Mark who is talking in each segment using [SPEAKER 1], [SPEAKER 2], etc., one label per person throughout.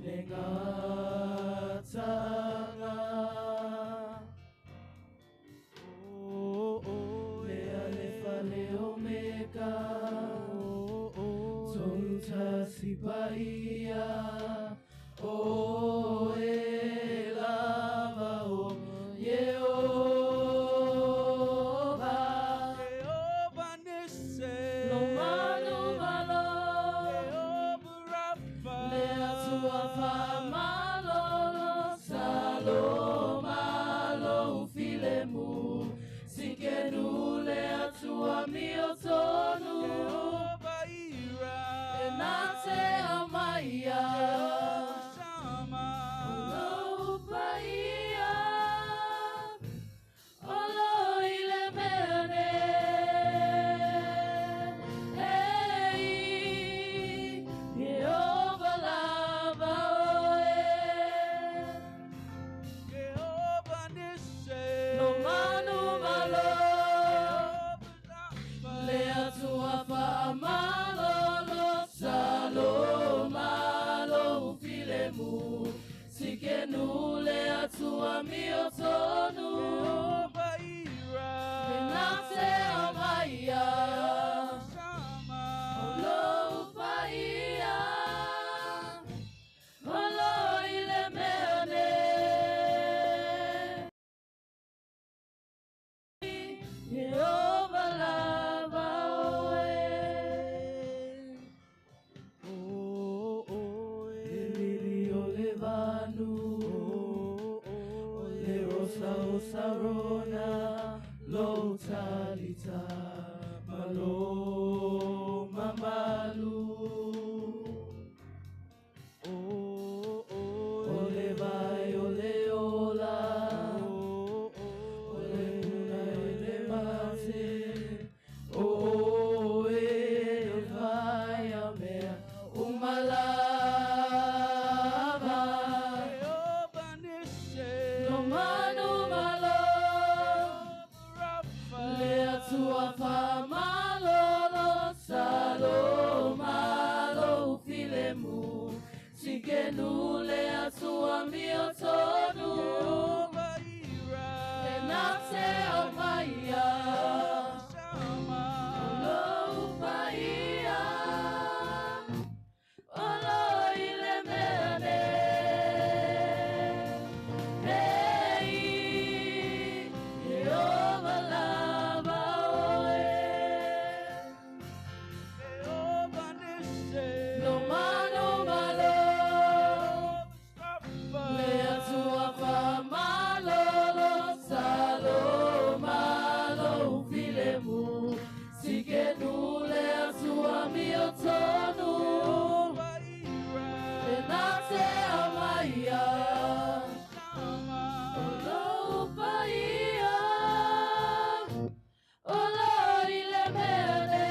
[SPEAKER 1] Le gatanga Le alefa le omega Tolu paia O e lava o Jehovah
[SPEAKER 2] Jehovah Nissi
[SPEAKER 1] Lo manu malo
[SPEAKER 2] Jehovah Rapha
[SPEAKER 1] Le atua whamalolo Saloma lo filemu Sikenu le atua mio tonu
[SPEAKER 2] Jehovah Ira
[SPEAKER 1] E nā te amaia
[SPEAKER 2] Jehovah Shammah
[SPEAKER 1] Olo paia Olo i le mea ne Ei Jehovah lava oe
[SPEAKER 2] Jehovah Nissi
[SPEAKER 1] Lo manu malo
[SPEAKER 2] Jehovah Rapha
[SPEAKER 1] Le atua whaamalolo Saloma lo filemu Sikenu le atua mio tonu
[SPEAKER 2] Jehovah Ira
[SPEAKER 1] E nā te amaia
[SPEAKER 2] Jehovah Shammah
[SPEAKER 1] Olo upaia Olo i le mea ne Jehovah lava oe Le lili o le vanu Le rosa o sarona Lo talita malo mamalu O le vai o le ola O le puna e le mate O e vai a mea umalava
[SPEAKER 2] Jehovah Nissi
[SPEAKER 1] Lo manu malo
[SPEAKER 2] Jehovah Rapha
[SPEAKER 1] Le atua whamalolo Saloma lo filemu Sikenu le atua mio tonu
[SPEAKER 2] Jehovah Ira
[SPEAKER 1] E nā te amaia
[SPEAKER 2] Jehovah Shammah
[SPEAKER 1] Olo upaia Olo i le mea ne Ei Jehovah lava oe
[SPEAKER 2] Jehovah Nissi
[SPEAKER 1] Lo manu malo
[SPEAKER 2] Jehovah Rapha
[SPEAKER 1] Le atua whamalolo Saloma lo filemu Sikenu le atua mio tonu
[SPEAKER 2] Jehovah Ira
[SPEAKER 1] E nā te amaia
[SPEAKER 2] Shammah
[SPEAKER 1] Olo upaia Olo i le mea ne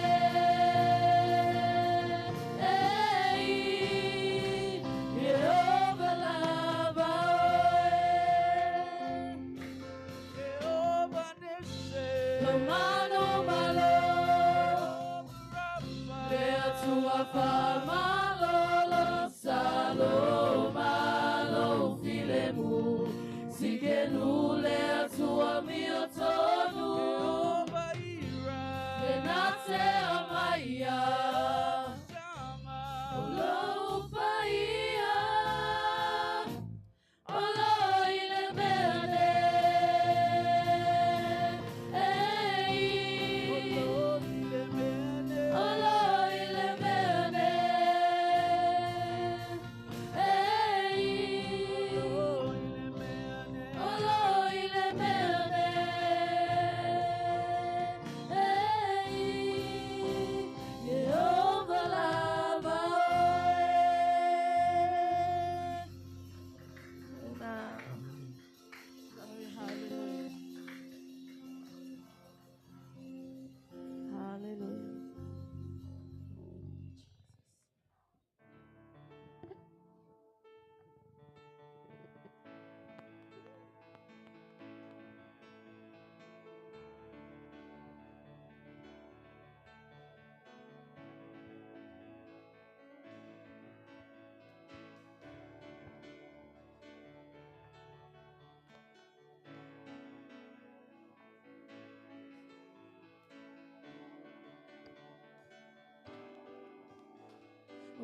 [SPEAKER 1] Ei Jehovah lava oe
[SPEAKER 2] Jehovah Nissi
[SPEAKER 1] Lo manu malo
[SPEAKER 2] Jehovah Rapha
[SPEAKER 1] Le atua whamalolo Saloma lo filemu Sikenu le atua mio tonu
[SPEAKER 2] Jehovah Ira
[SPEAKER 1] E nā te amaia
[SPEAKER 2] Shammah
[SPEAKER 1] Olo upaia Olo i le mea ne Ei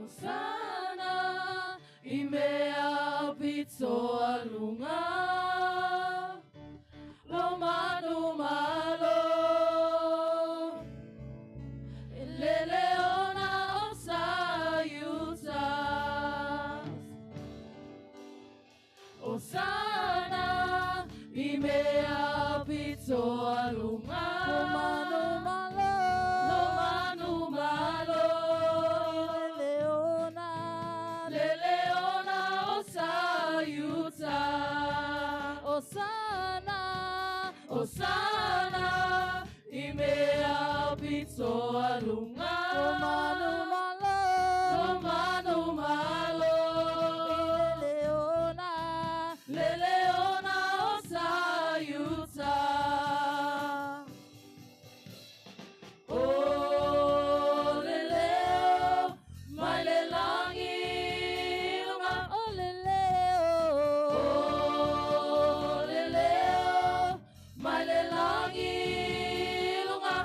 [SPEAKER 1] Osana i mea pito alunga lo manu malo lele ona o sayuta. Osana i mea pito alunga
[SPEAKER 3] Lo malo
[SPEAKER 1] lo manu malo
[SPEAKER 3] Leona
[SPEAKER 1] lele ona o sayuta.
[SPEAKER 3] Osana
[SPEAKER 1] Osana i mea pito alunga
[SPEAKER 3] Lo manu malo
[SPEAKER 1] lo manu malo
[SPEAKER 3] Leona
[SPEAKER 1] lele ona o sayuta. O lele o mai le langi lunga.
[SPEAKER 3] O leleo
[SPEAKER 1] O lele o mai le langi lunga.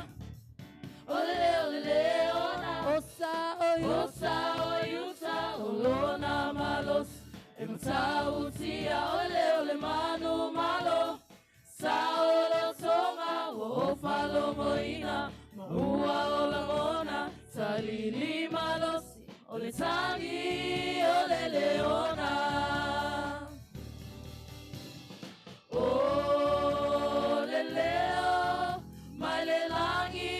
[SPEAKER 1] O lele o lele ona.
[SPEAKER 3] Osa o
[SPEAKER 1] Osa o iuta o lona malos e matautia o le o le manu malo sa o lo tonga o o falomoina ma ua o langona talili malosi o le tangi o le leona. O le leo mai le langi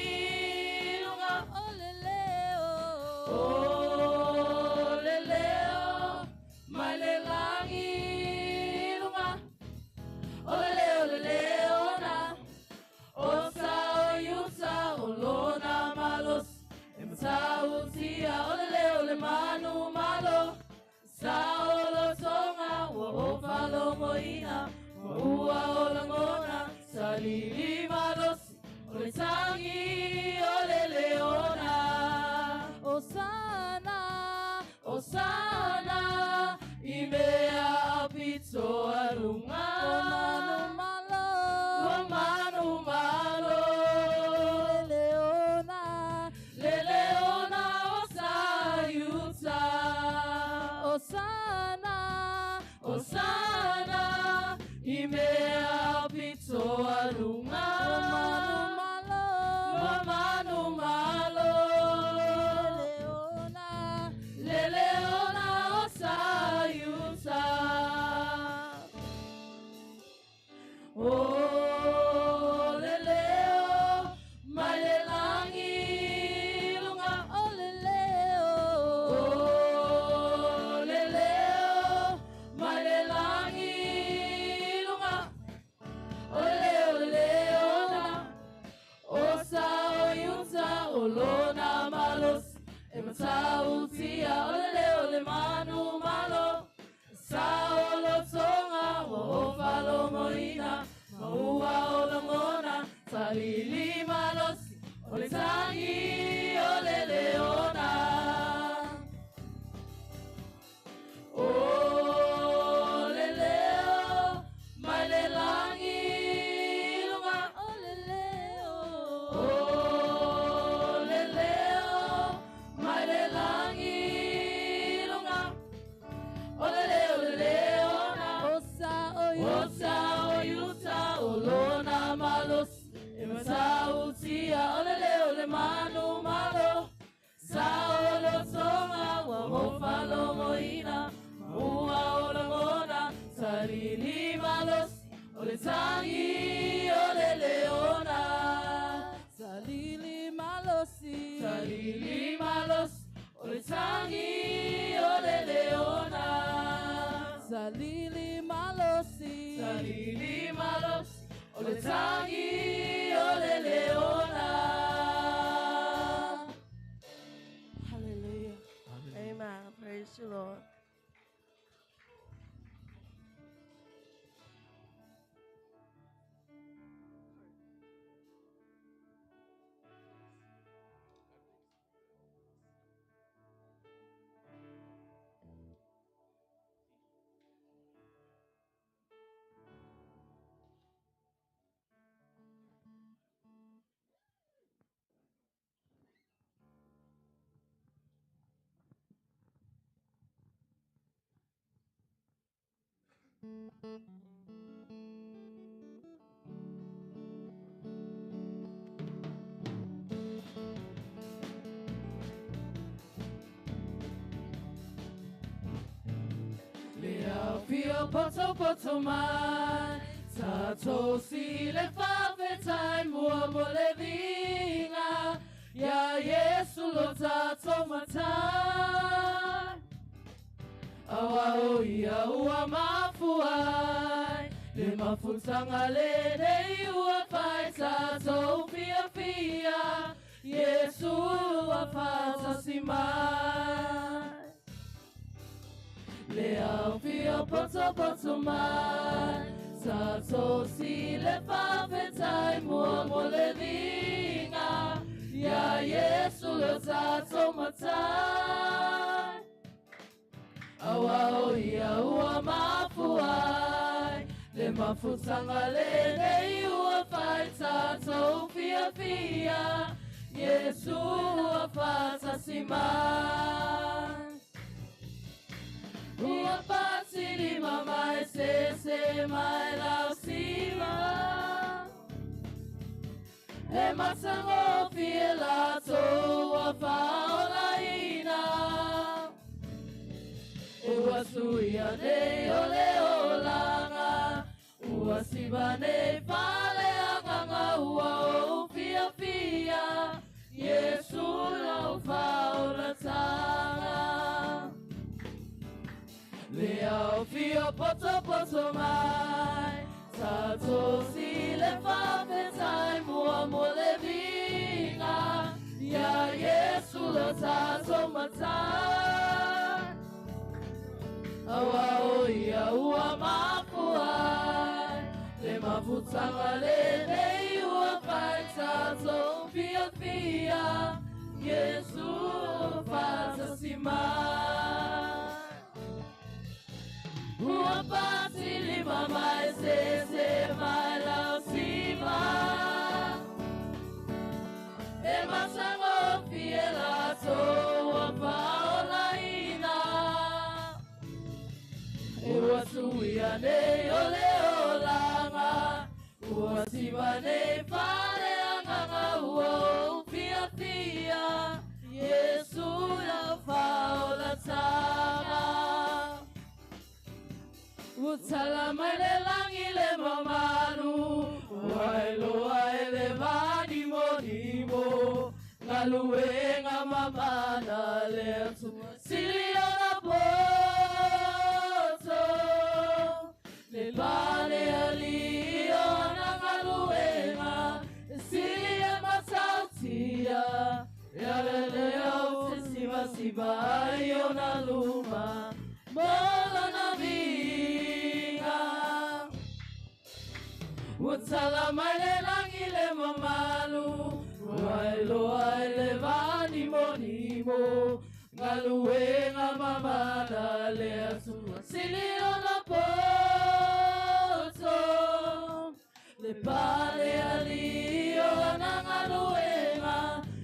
[SPEAKER 1] lunga.
[SPEAKER 3] O leleo
[SPEAKER 1] O le leo mai le langi lunga. O le leo le leona o sa o iuta o lona malos e matautia o le leo le manu malo sa o lo tonga ua o falomoina ma ua o langona salili malosi o le tangi o le leona.
[SPEAKER 3] Osana
[SPEAKER 1] Osana i mea pito alunga
[SPEAKER 3] O manu malo
[SPEAKER 1] Ua manu malo
[SPEAKER 3] Leona
[SPEAKER 1] lele ona o sayuta.
[SPEAKER 3] Osana
[SPEAKER 1] Osana i mea pito alunga
[SPEAKER 3] O manu malo
[SPEAKER 1] Ua manu malo
[SPEAKER 3] Leona
[SPEAKER 1] lele ona o sayuta. O lele o mai le langi lunga.
[SPEAKER 3] O leleo
[SPEAKER 1] O lele o mai le langi lunga. O lele o lele ona o sa o iuta o lona malos e matautia o lele o le manu malo sa o lo tonga o o falomoina ma ua o langona talili malosi o le tangi o le leona. O lele o mai le langi lunga.
[SPEAKER 3] O leleo
[SPEAKER 1] O lele o mai le langi lunga. O lele o lele ona
[SPEAKER 3] Osa o
[SPEAKER 1] Osa o iuta o lona malos e matautia o lele o le manu malo sa o lo tonga ua o falomoina ma ua o langona talili malosi o le tangi o le leona.
[SPEAKER 3] Salili malosi
[SPEAKER 1] Talili malosi o le tangi o le leona.
[SPEAKER 3] Salili malosi
[SPEAKER 1] Salili malosi o le tangi o le leona.
[SPEAKER 3] Hallelujah.
[SPEAKER 4] Amen. Praise the Lord.
[SPEAKER 1] Le au fia poto poto mai, tatou si le faafetai mua mo le viiga, iā Iesu lo tatou Matai. Auā o ia ua mafua ai, le mafutaga lenei ua fai tatou fiafia, Iesu ua faatasi mai. Le au fia poto mai, tatou si le faafetai mua mo le viiga, iā Iesu lo tatou Matai. Auā o ia ua mafua ai, le mafutaga lenei ua fai tatou fiafia, Iesu ua faatasi mai. Ua patilima mai sese mai lausima, e matagofie latou ua faaolaina. Ua suia nei o le olaga, ua siva nei faaleagaga ua ou fiafia, Iesu lau faaolataga. Le au fia poto mai, tatou si le faafetai mua mo le viiga, iā Iesu lo tatou Matai. Auā o ia ua mafua ai, le mafutaga lenei ua fai tatou fiafia, Iesu ua faatasi mai. Ua patilima mai sese mai lausima, e matagofie latou ua faaolaina. Ua suia nei o le olaga, ua siva nei faaleagaga ua ou fiafia, Iesu lau faaolataga. Ua tala mai le lagi le mamalu, ua iloa e le vanimolimo, galuega mamana le Atua sili ona poto. Le pale alii o ana galuega, e sili e matautia, e ale lea o te sivasiva ai ona luma, mo lona viiga. Ua tala mai le lagi le mamalu, ua iloa e le vanimolimo, galuega mamana le Atua sili ona poto. Le pale alii o ana galuega,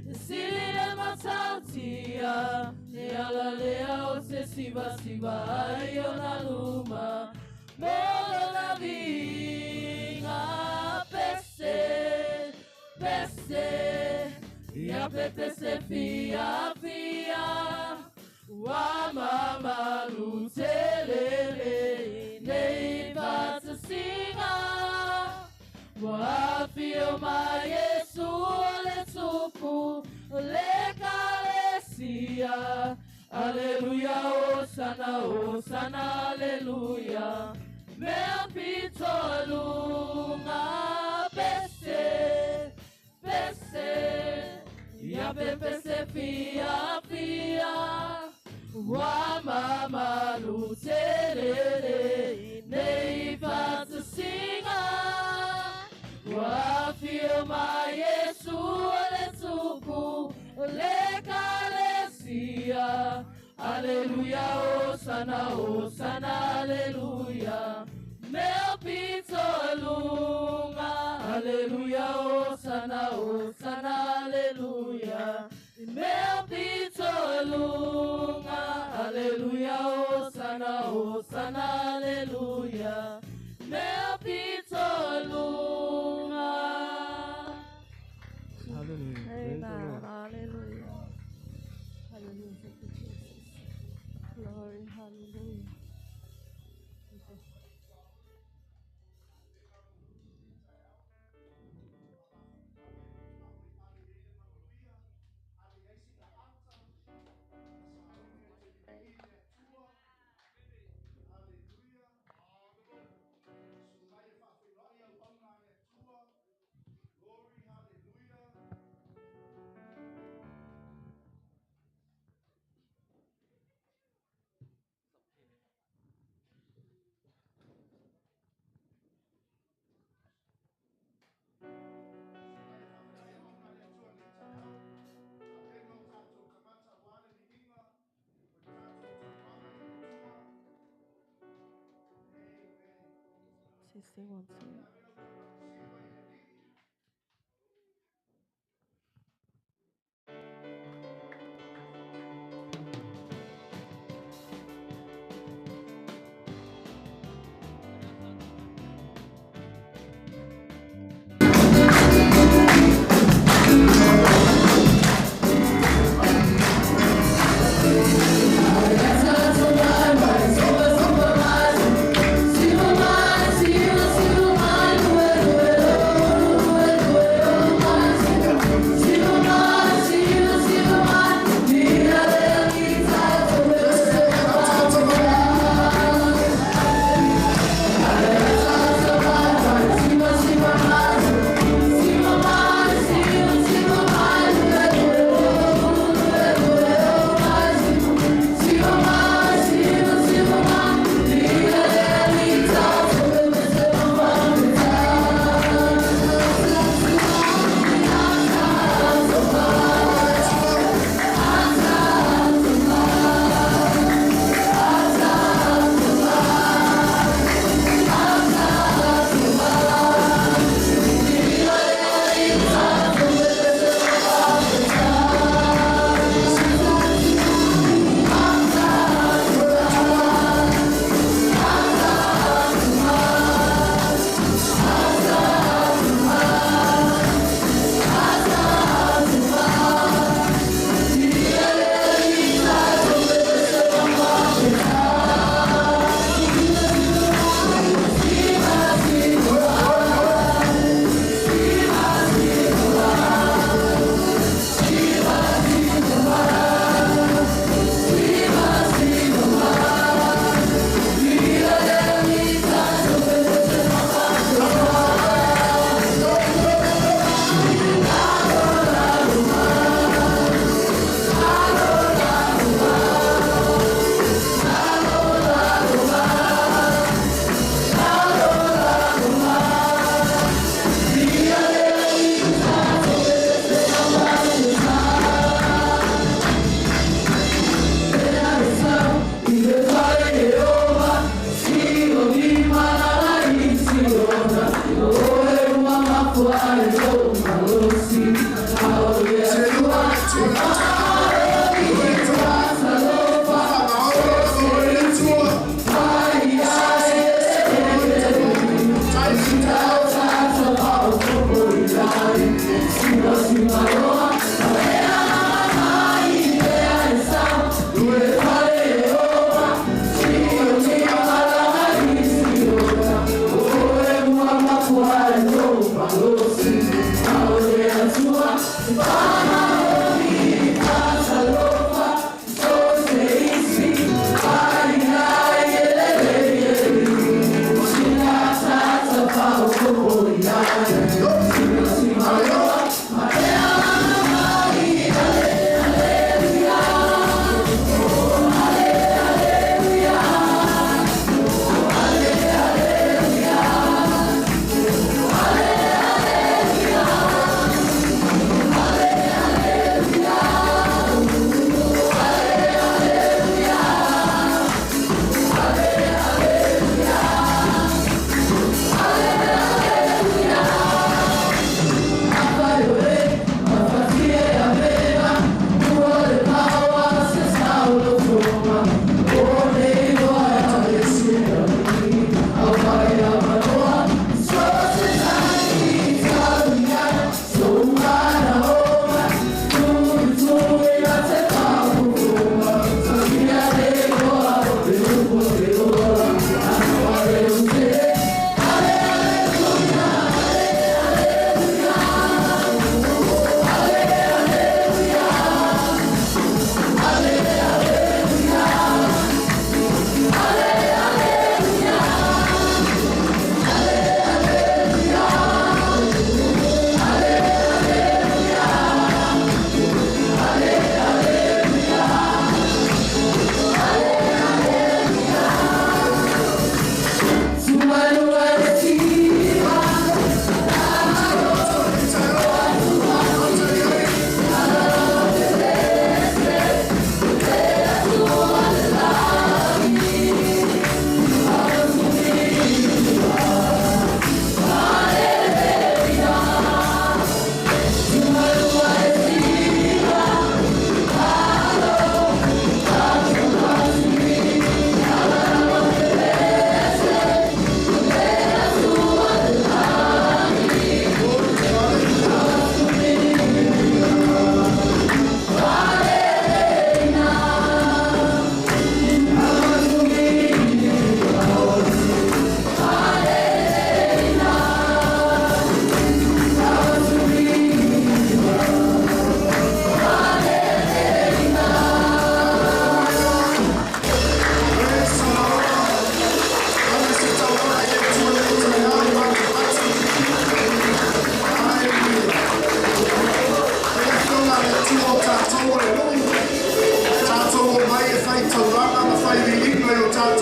[SPEAKER 1] e sili le matautia, e ala lea o te sivasiva ai ona luma, mo lona viiga. Pese, pese, ia pepese fiafia, ua mamalu telele nei faatasiga. Ua afio mai Iesu o le Tupu o le Ekalesia. Aleluia, hosana, hosana, aleluia. Mea pito aluga, pese, pese, ia pepese fiafia, ua mamalu telele nei faatasiga. Ua afio mai Iesu o le Tupu o le Ekalesia. Aleluia, hosana, hosana, aleluia. Mea pito aluga, aleluia, hosana, hosana, aleluia. Mea pito aluga, aleluia, hosana, hosana, aleluia.
[SPEAKER 4] Testing 1, 2.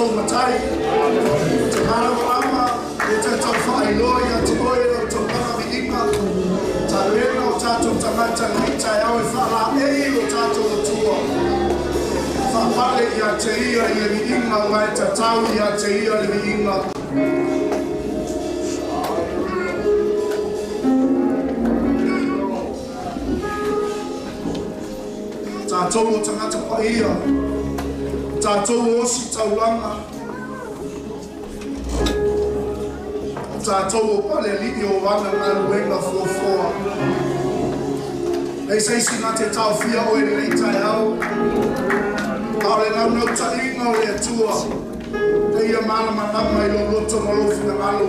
[SPEAKER 5] tātou matai. Te māramarama, o tātou whaailoa ia te oe o tō mana viinga. Ta lena o tātou tangata nei tai au e whala ei o tātou atua. Whapale ia te ia i le viinga o mai tatau ia te ia le viinga. Tātou o tangata paia, tātou o osi taulanga, tātou o pale li'i o wana ngā luenga fuafoa. Nei seisi ngā te tauwhia o e lei tai au, a o le naunau tainga o le atua, te ia malama nama i lo loto ma lo finangalo.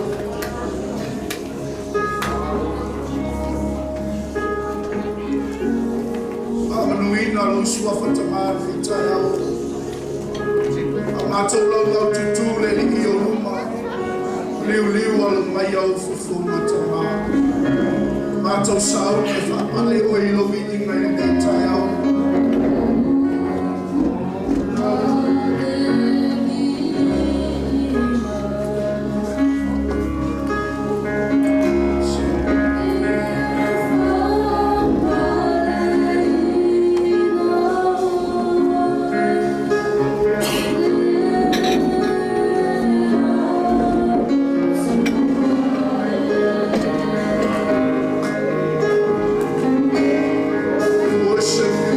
[SPEAKER 5] Manuina lo sua whatamā i tai au. A mātou lau lau tutu le li i o luma. Liu liu alu mai au fufunga tamā. Mātou sauni e whapale o i lo viinga i nei tai au. Worship you,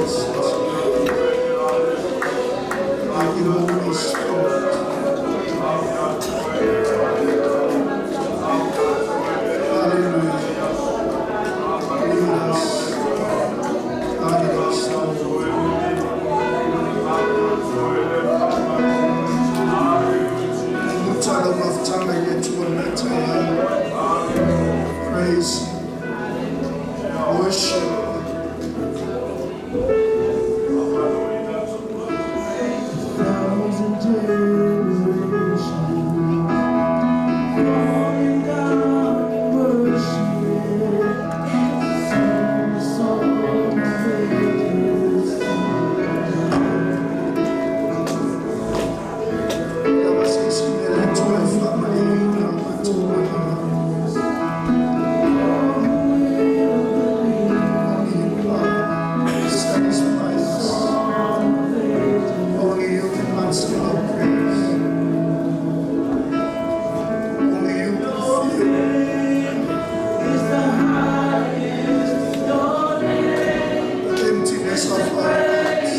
[SPEAKER 5] presence. Thank you, Holy Spirit. Hallelujah. Lead us. Guide us, Lord. Mutala maftanga yetu wanataya. Praise Him. Worship.
[SPEAKER 2] Thousand generations falling down in worship, sing the song of ages.
[SPEAKER 5] Only you can answer our prayers. Only you can feel
[SPEAKER 2] Is the highest your name,
[SPEAKER 5] the emptiness of our hearts.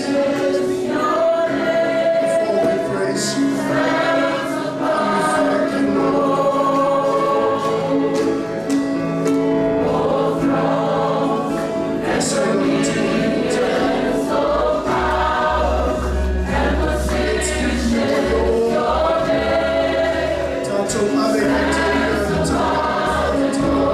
[SPEAKER 5] Before we praise you and we thank you, Lord. Say, Lord, to you today. Let's give you all. Tato ave kato tato.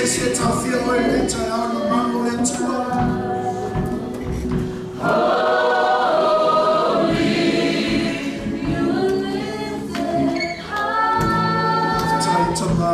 [SPEAKER 5] isi e taofia oe i lenei taeao i le mamalu o le Atua.
[SPEAKER 1] You were lifted high.
[SPEAKER 5] Faafetai Tama.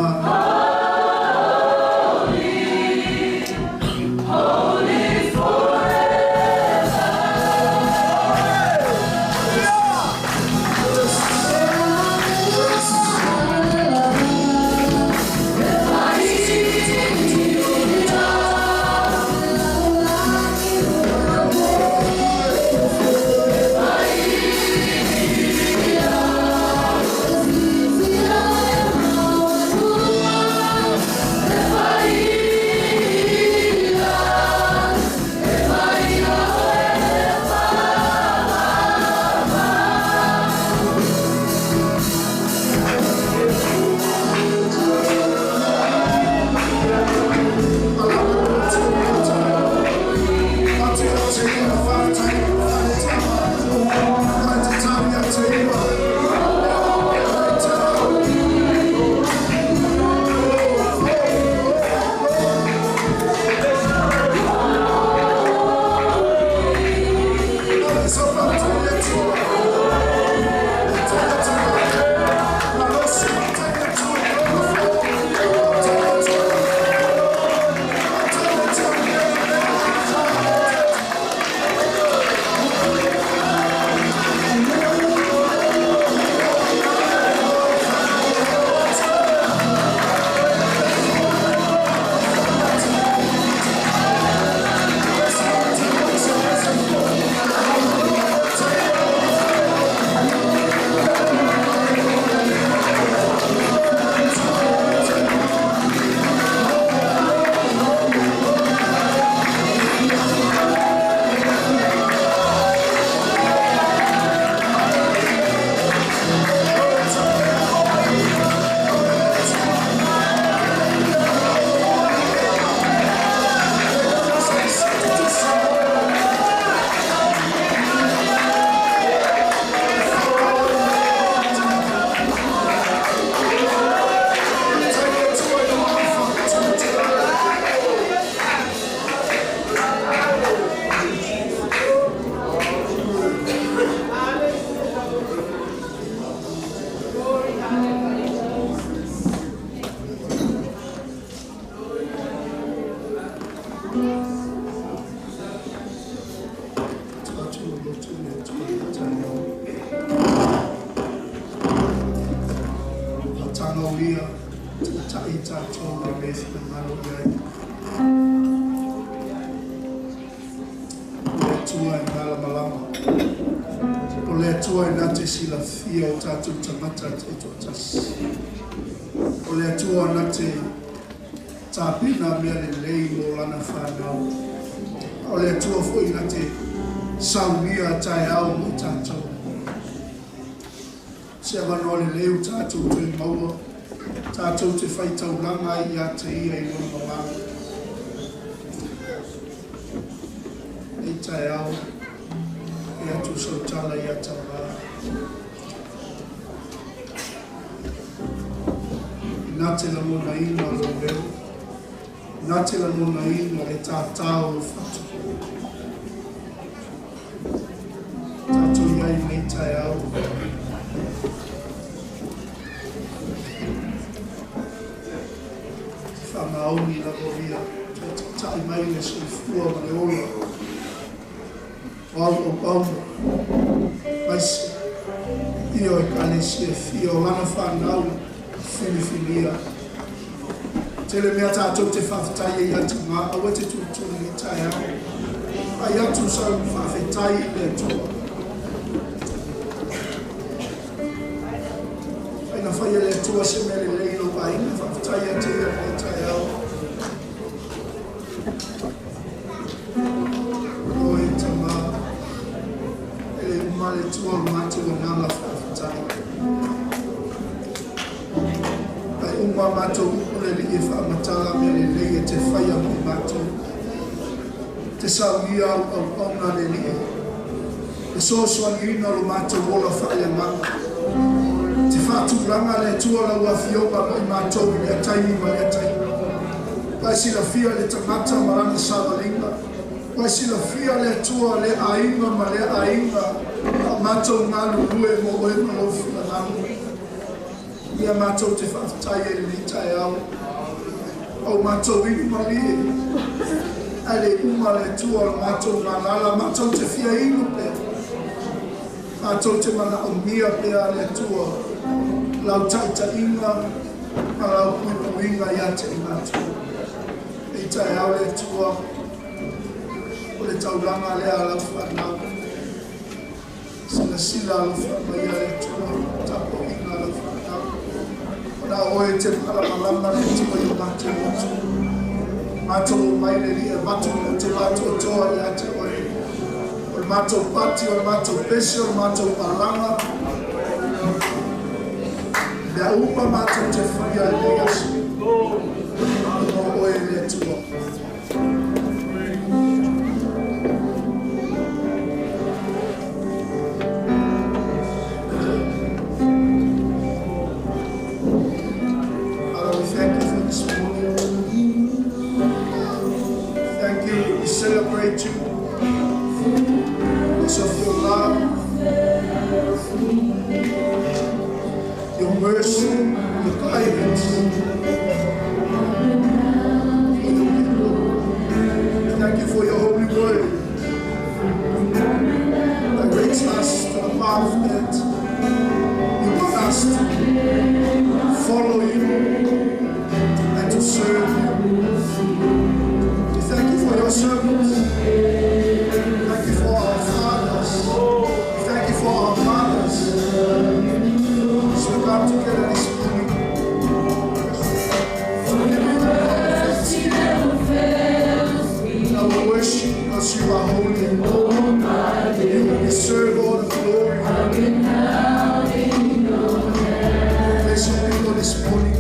[SPEAKER 5] Faatagaulia taitai tatou i le mea e finagalo i ai. O le Atua e malamalama. O le Atua e na te silafia o tatou tagata taitoatasi. O le Atua na te tapena mea lelei mo lana fanau. O le Atua foi na te saunia taeao mo tatou. Se avanoa lelei ua tatou toe maua, tatou te faitaulaga ai ia te ia i lona mamalu. Lenei taeao, e atu sau tala ia Tamā. Na te lagonaina lou leo, na te lagonaina le tātā o lou fatu. Tatou i ai i lenei taeao. Faamaoni lava ia toe taitai mai le soifua ma le ola o au auauna, aemaise ia o Ekalesia e fia o lana fanau filifilia. Tele mea tatou te faafetai ai ia Tamā, aua e te tulituli i lenei taeao. Fai atu sau faafetai i le Atua. Fai na faia e le Atua se mea lelei i lou aiga, faafetai ia te ia i lenei taeao. O e Tamā, e le uma le Atua o le matou agaga faafetai. Ae uma a matou upu le Alii e faamatala mea lelei e te faia mo i matou. Te saunia au auauna le Alii, le soasoaniina o lo matou ola faaleagaga. Te faatulaga le Atua lau Afioga mo i matou i lea taimi ma lea taimi. Ua e silafia le tagata ma lana savaliga. Ua e silafia le Atua lea aiga ma lea aiga a o matou galulue mo Oe ma Lou finagalo. Ia matou te faafetai ai i lenei taeao. O matou inu malie, ae le uma le Atua o le matou galala, matou te fia inu pea. Matou te manaomia pea le Atua, lau taitaiga ma lau puipuiga ia te i matou. Lenei taeao le Atua, o le taulaga lea a lau fanau. Silasila alofa mai le Atua, tapuaiga a lau fanau. Ona o oe e te malamalama le Atua i o matou loto. Matou omai le Alii e avatu le loto atoatoa ia te oe. O le matou pati, o le matou pese, o le matou alaga, mea uma matou te faia i lenei aso. Ona o oe le Atua. Father, we thank you for this morning. Thank you. We celebrate you because of your love, your mercy, your guidance for your people. Thank you for your holy word that directs us to the path that you want us to follow you and to serve you. We thank you for your servants. Thank you for our fathers. We thank you for our mothers. As we come together this morning, to give you the in our worship because you are holy. You deserve all the glory. Bless your people this morning.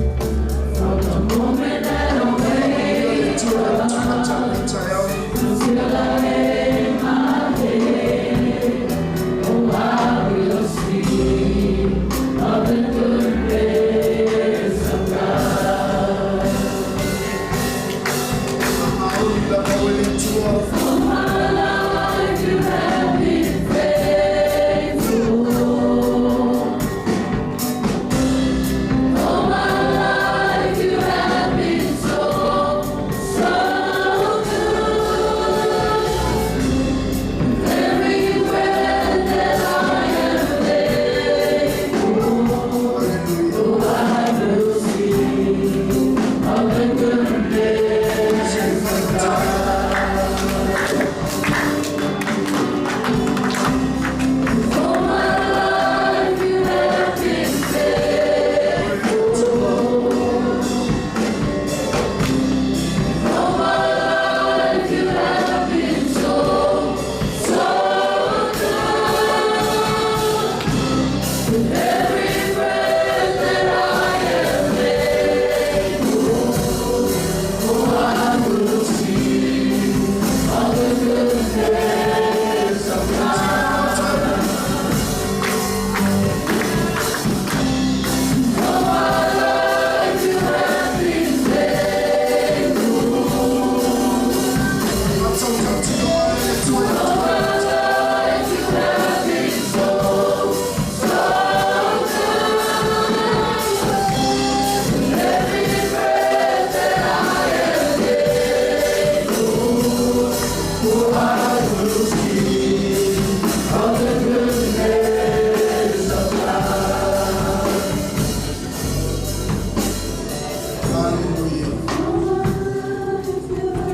[SPEAKER 5] Hallelujah.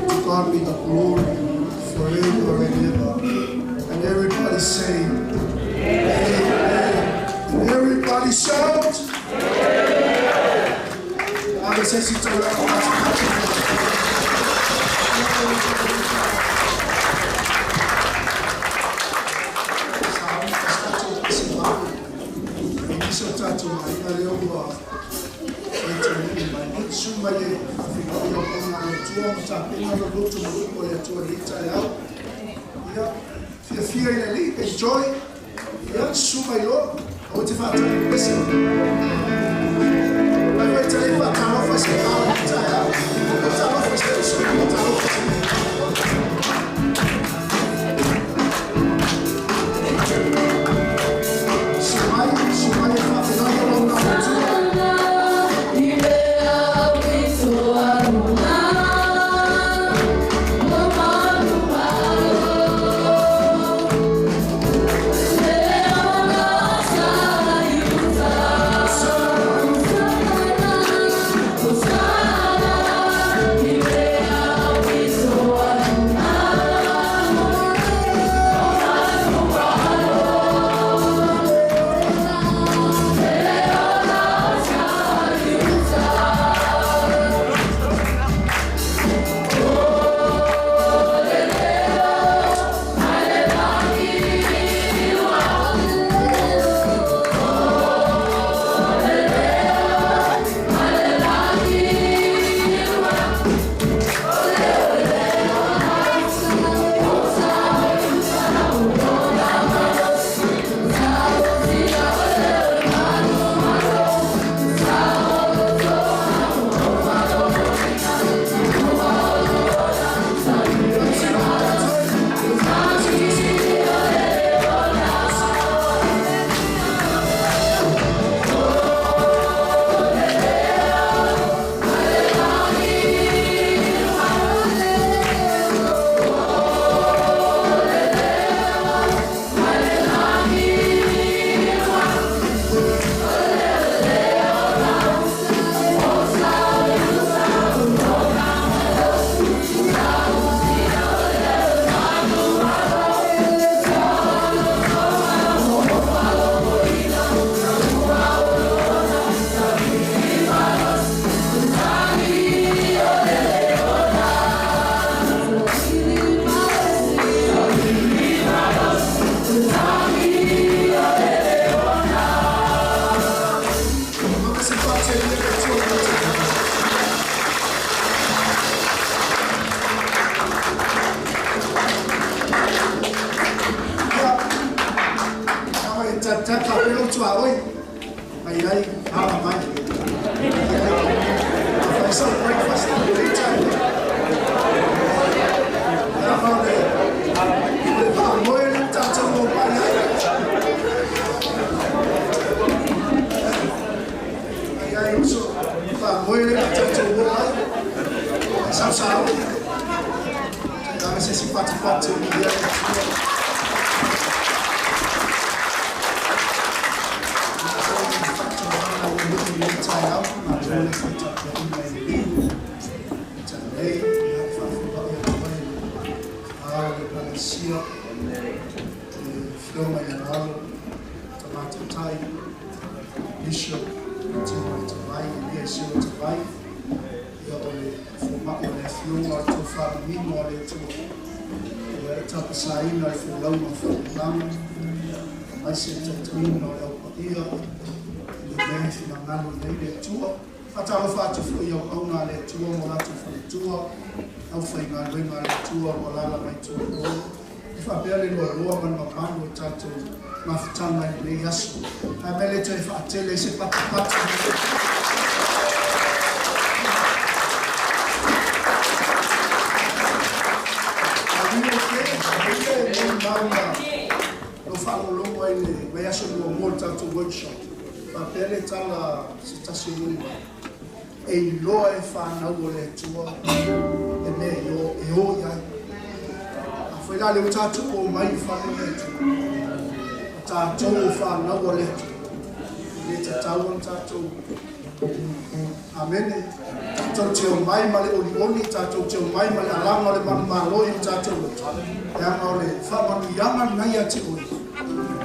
[SPEAKER 5] To God be the glory forever and ever. And everybody say, Amen. And everybody shout. Amen. Fia i le Alii, enjoy. Ia, susu mai loa. Aua te faatali pese. Mai foi te le faatalofa i se tala i taeao. Faatalofa. Sausau. Taga se si pati pati o ia. Bishop, Tawai, Tawai, ia o le fomai o le afioga o le tofamanino a le Atua ia e tapasaina le folauga faapulagi aemaise le taitaiina o le aupaia i le mea e finagalo i ai le Atua. Faatalofa atu foi i auauna a le Atua ma o latou faletua, aufaigaluega a le Atua ua alaala mai tua o e faapea le loaloa ma le mamalu o tatou mafutaga i lenei aso. Ae mea le toe faatele ai se patupatu. Lo faalogologo ai le vaiaso muamua o le tatou workshop. Faapea le tala se tasi o muli mai. E iloa e fanau o le Atua le mea e o i ai. Afai la le ua tatou o mai i fale o le Atua. O tatou o fanau o le Atua. E le tatau ona tatou. Amene. Tatou te omai ma le olioli, tatou te omai ma le alaga o le manumalo i o tatou loto. E aga o le faamanuiaga lena ia te oe.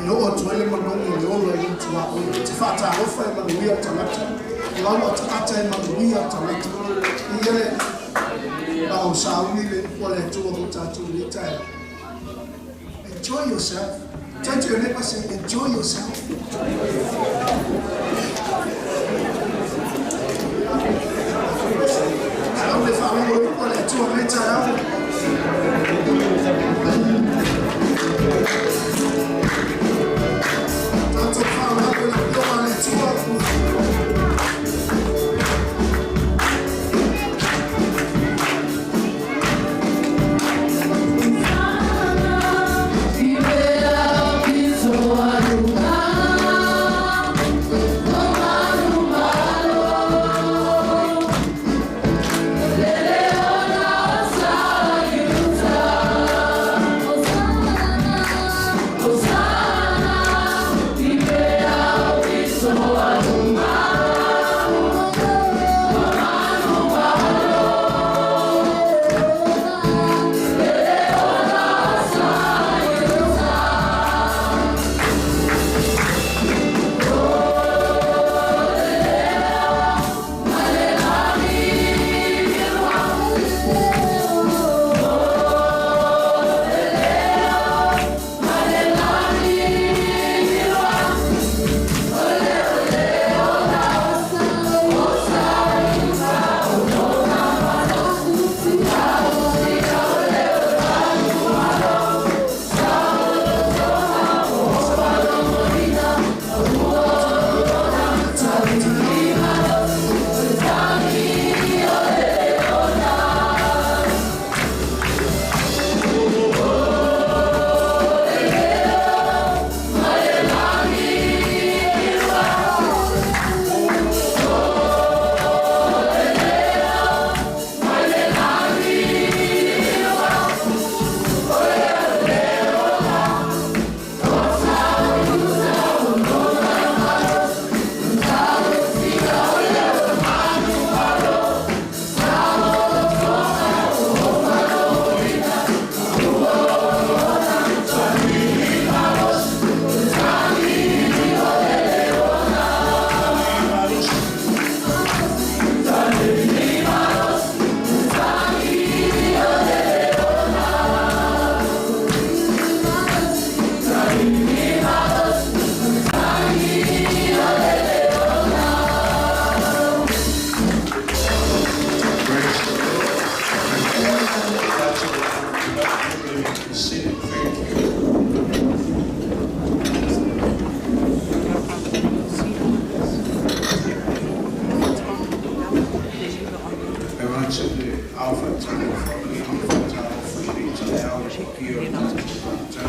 [SPEAKER 5] E oo atu ai le manogi o le ola i lou tuaoi. E te faatalofa e manuia le tagata. O lau ataata e manuia le tagata. Ia le na o sauni le upu a le Atua mo tatou i lenei taeao. Enjoy yourself. Turn to your neighbor and say, enjoy yourself. Sau le faalogo le upu a le Atua i lenei taeao. Tatou faaaloalo i le afioga a le Atua.
[SPEAKER 6] Seated, thank you. E wants le alpha talofa i alpha talofa i le taeao i pia o tatou tagata.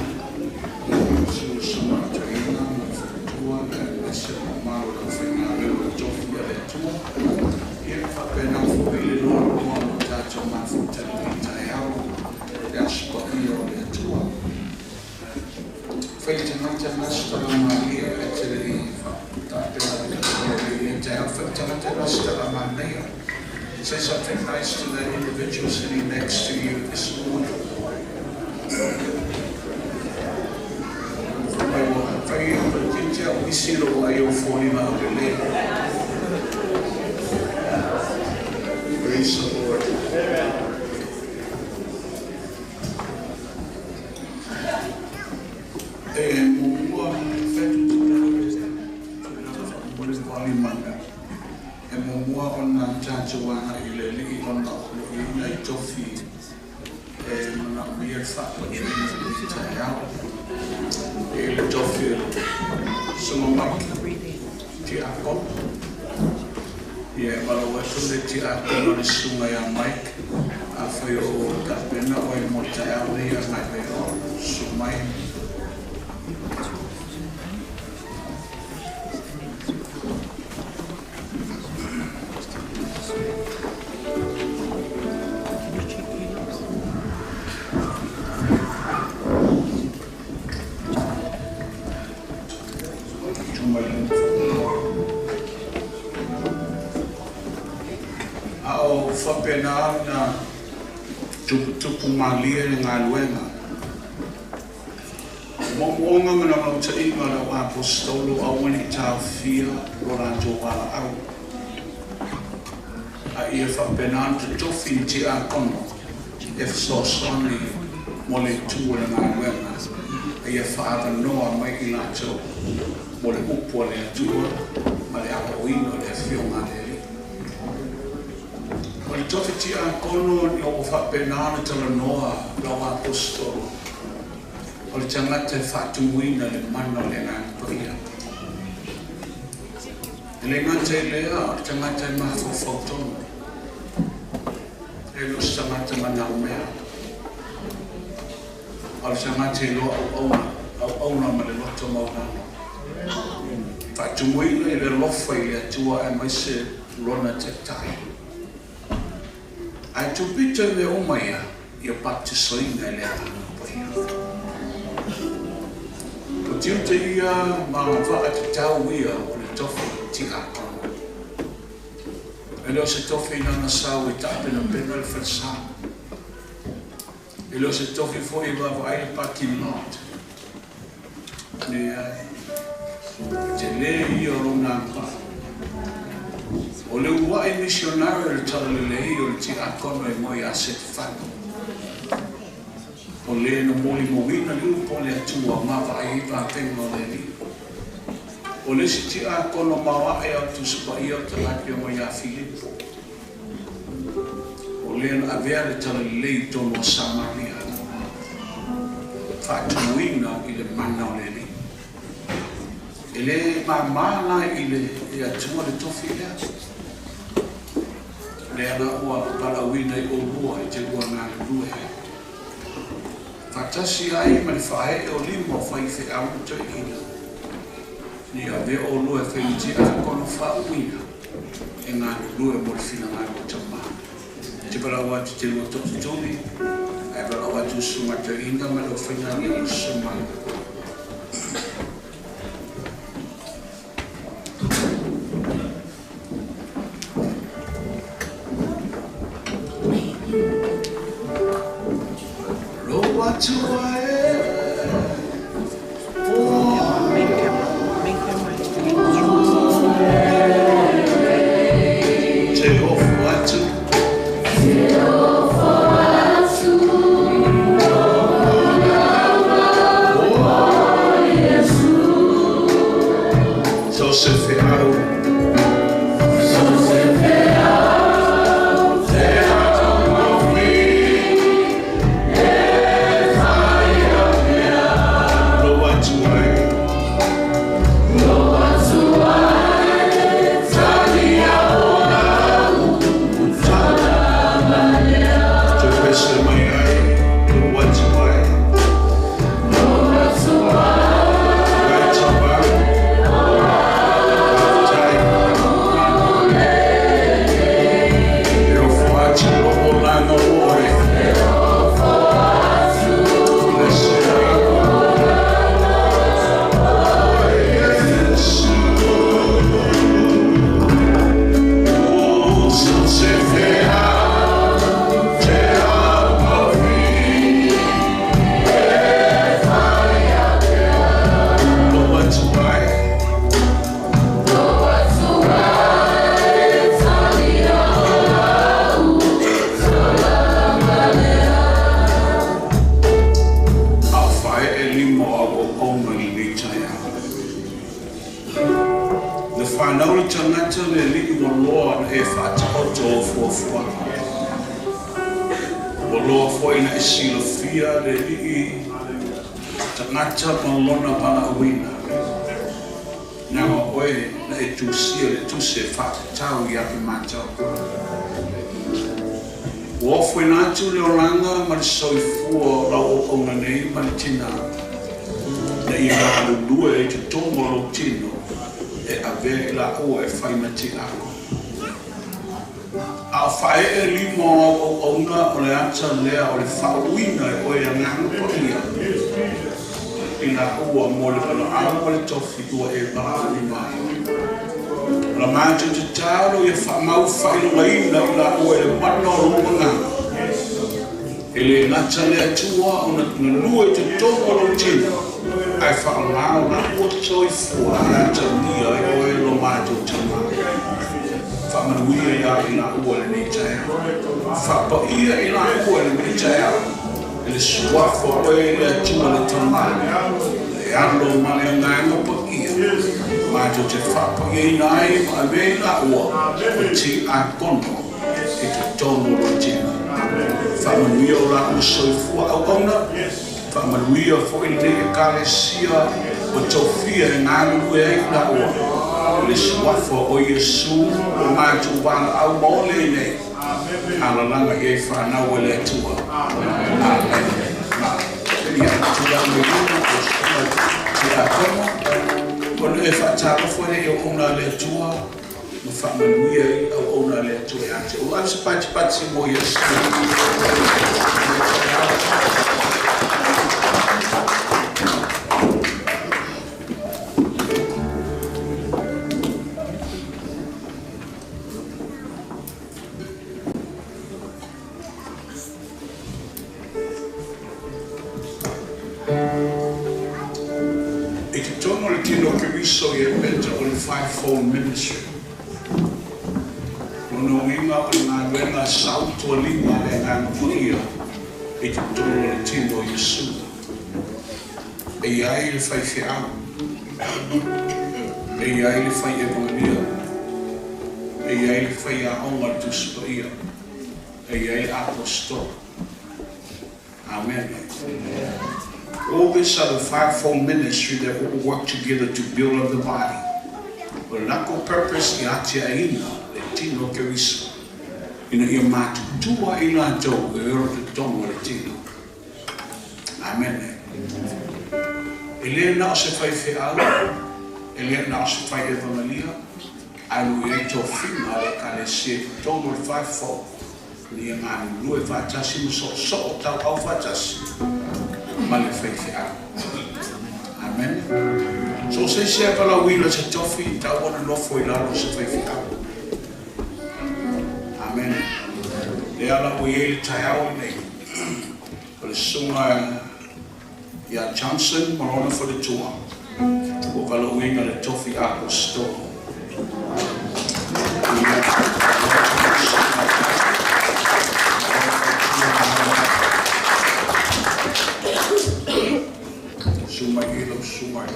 [SPEAKER 6] Su samataina ma faletua aemaise le mamalu o le aufaigaluega tofi a le Atua. Ia faapena foi le loaloa o tatou. Say something nice to that individual sitting next to you this morning. Praise the Lord. Amen. Whapenā tupu malia le ngā luenga. Momoonga mana mautainga lau apostolo awani tāwhia lo rātou wala au. A ia whapenā te tofi te ākono e whasosoni mo le tū le ngā luenga. A ia whaavanoa mai i lātou mo le upua le atua ma le aoina le whionga le. O le tofi ti a kono ni o whapenā tala noa lau apostolo. O le tangata e whaatumuina le mana o le ngā paia. E le ngata i lea, o le tangata e mawhawhautono. E lo se tangata manau mea. O le tangata i loa au auna ma le loto maunano. Whaatumuina i le lofa i le atua e mai se lona te tai. Ai tupita me o maia, ia baptisoina le atanga paia. O tiute ia ma waa te tau ia o le tofi ti akono. E leo se tofi nana sau e taapena pena le whalsa. E leo se tofi foi wawa ai le parking lot. Ne ai, te le ia o rona pa. O le uae missionary le talalelei o le ti akono e moi a se te whanau. O le no moli mowina le upo le atua mawa ai vātenga o le ni. O le si ti akono mawa e au tusupa ia o te laki o mai a Filipo. O le na avea le talalelei tono o Samaria. Whaatumuina i le mana o le ni. E le mamala i le atua le tofi lea. Le ana ua palauina i olua i te ua ngā lue hai. Whatasi ai ma le whae o lima o whai whe au te ina. Ni a ve olua e whai te akono whauina e ngā lue mo le whina ngā o tama. Te palau atu te lua tokitoni, ai palau atu sunga te ina ma le whainga ni o sumai. Ua loa foi na e silafia le Alii tagata ma lona valaauina. Leaga o oe na e tusia le tusi e faatatau ia i matou. Ua ofoina atu le olaga ma le soifua o lau auauna nei ma le tinā, ina ia galulue ai i totonu o lou tino e avea i laua e fai ma tiakono. A o faaee lima o au auauna o le ata lea o le faauuina e oe Agaga Paia i laua mo le valaau ma le tofi ua e valaauina mai. O la matou tatalo ia faamau faailogaina i laua i le mana o lou Agaga, e le gata le Atua ona galue i totonu o lou tino, ae faaaoga o laua soifua e atagia ai oe lo matou Tama. Faamanuia ia i laua i lenei taeao. Faapaia i laua i lenei taeao i le suafa o oe le Atua le Tama, le Alo ma le Agaga Paia, matou te faapaiaina ai ma avea i laua o tiakono i totonu o lou tino. Faamanuia o laua soifua auauna, faamanuia foi lenei Ekalesia ua tofia e galulue ai i laua i le suafa o Iesu o matou valaau ma ole ai nei, alalaga i ai fanau e le Atua. Amen. Ia tulai mai luma lau susuga tiakono ona e faatalofa i le auauna a le Atua ma faamanuia ai auauna a le Atua ia te oe. Ave se patipati mo Iesu. I totonu o le tino o Keriso i Epeta o le Fivefold Ministry. Lona uiga o le galuega sautualima a le Agaga Paia i totonu o le tino o Iesu. E i ai le faifeau, e i ai le fai evangelia, e i ai le faiaoga o le Tusi Paia, e i ai le aposetolo. Amen. All this are the fivefold ministry that all work together to build up the body. O le latou purpose ia atiaeina le tino o Keriso, ina ia matutua ai latou e olo totonu o le tino. Amen. E le na o se faifeau, e le na o se fai evangelia, ae lo i ai tofiga a le Ekalesia i totonu o le fivefold, ina ia galulue faatasi ma soosoo tauau faatasi ma le faifeau. Amen. So se isi e valaauina se tofi, tau ona nofo i lalo o se faifeau. Amen. Lea la ua i ai le taeao lenei, o le susuga ia Johnson ma lona faletua ua valaauina le tofi aposetolo. Susu mai i lau susu mai.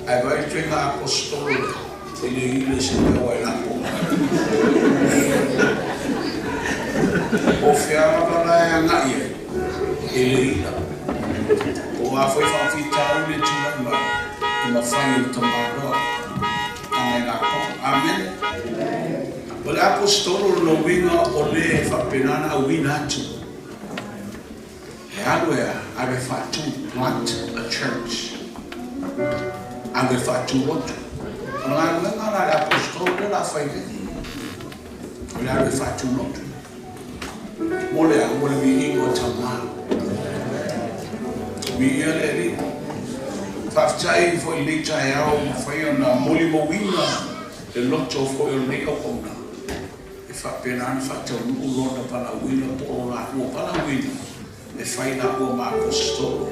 [SPEAKER 6] Ae vaai le ituaiga aposetolo lea, e le ile se mea ua e lafo mai. Po o fea lava la e agai ai, e le ila. Po o a foi faafitauli e tulai mai, e mafai e le tamaloa ana e latou. Amene. O le aposetolo lona uiga o le e faapena ona auina atu. E alu e a, alu e faatu, plant a church. Alu e faatu lotu. O le galuega la a le aposetolo lea o le a fai nei, o le alu e faatu lotu. Mo le a? Mo le viiga o Tama. Viia le Alii. Faafetai foi i lenei taeao ua mafai ona molimauina le loto foi o lenei auauna e faapena ona faataunuu lona valaauina po o lo laua valaauina e fai laua ma Aposetolo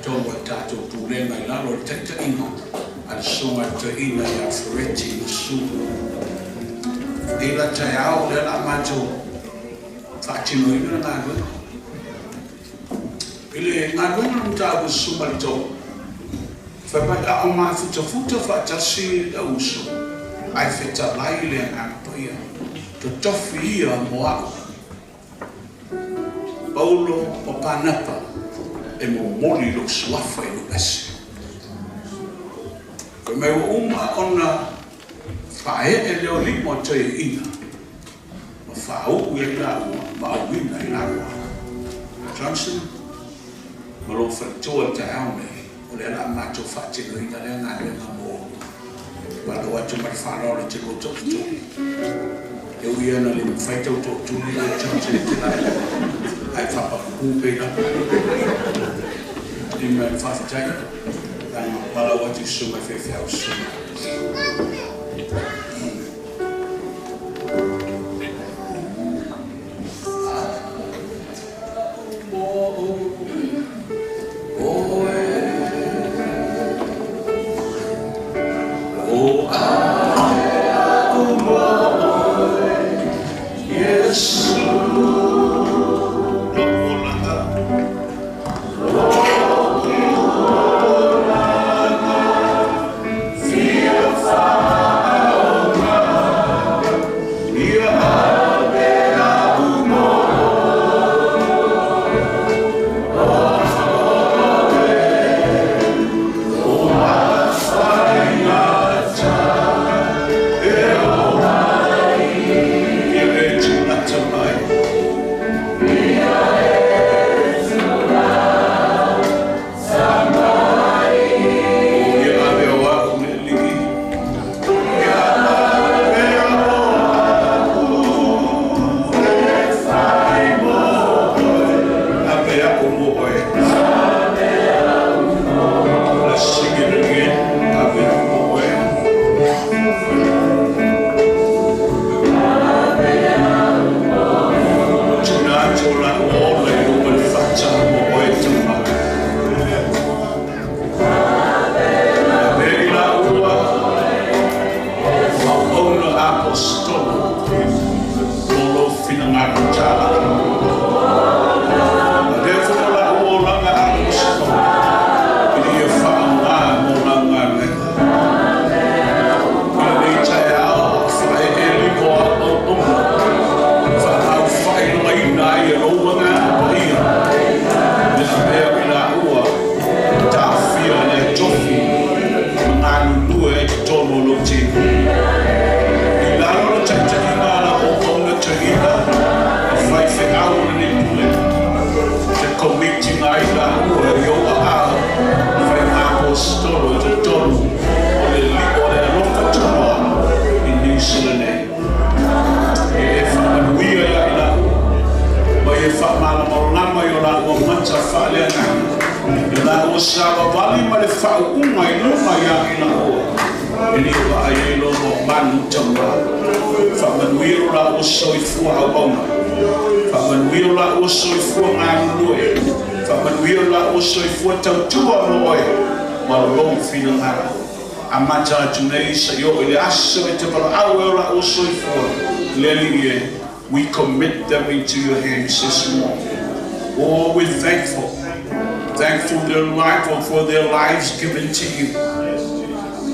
[SPEAKER 6] totonu o le tatou pulega i lalo o le taitaiga a le Susuga i le Toeaina ia Fereti Masu. Nei la taeao lea o le a matou faatinoina le galuega. I le galuega na mataupu Susu ma le Too, fai mai a o mafutafuta faatasi le au uso, Ae fetalai le Agaga Paia, totofi ia mo a'u, Paulo ma Panapa, e momoli lou suafa i nuu ese. Fai mai ua uma ona faaee leo lima o toeaiina ma faauu ai laua ma auina i laua. Johnson ma lou faletua i le taeao nei, o lea o le a matou faatinoina lea galuega mo oulua. Malo atu ma le faaaloalo i te lua tootuli. E ui lava ina le mafai tau tootuli oe Johnson e te lae ae faapapupu pea i lalo. Amen. Faafetai. Valaau atu i susuga i faifeau susuga. Let's sing it again. Ave mo oe. Tuna atu o la ola i luga le fata mo oe tama. Ave i la ua auauna apostolo mo lou finagalo tala. Avea foi o la ua olaga apostolo ina ia faaaoga mo lau galuega. I lenei taeao, faaee lima o au auauna, faalaufailogaina ai e lou Agaga Paia le avea o i laua taofia i lea tofi ma galulue ai totonu o lou tino. I lalo o le taitaiga a lau auauna toeaina ma faifeau o lenei pulega, te commit ina ai laua i ou aao faiga-aposetolo i totonu o le o le alofa tanoa i Niu Sila nei. E e faamanuia ia i laua, ma ia faamalamalama i o laua mata faaleagaga, i laua savavali ma le faauuga i luga ia i laua, e le vaai ai lo mamalu taua. Faamanuia lo laua soifua auauna. Faamanuia lo laua soifua galulue. Faamanuia lo laua soifua tautua mo oe ma lou finagalo. Amata atu nei seia oo i le aso e te valaau ai o laua soifua. Le Alii e, we commit them into your hands this morning. Oh, we're thankful. Thankful their life or for their lives given to you.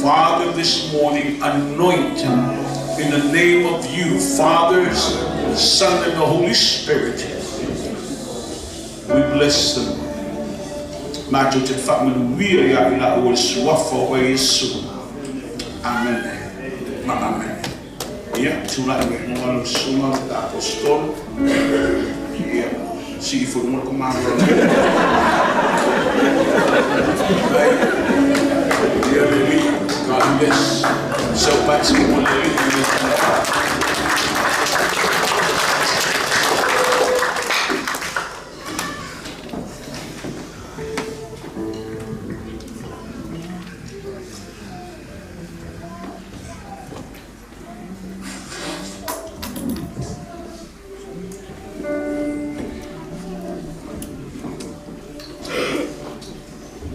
[SPEAKER 6] Father, this morning, anoint in the name of you, Father, Son, and the Holy Spirit. We bless them. Matou te faamanuia ia i laua i le suafa o Iesu. Amene. Ma amene. Ia, tulai mai luga lau susuga le Aposetolo. Ia, sii foi luga le komalo. Ia le Alii, God bless. Sau pati mo le Alii.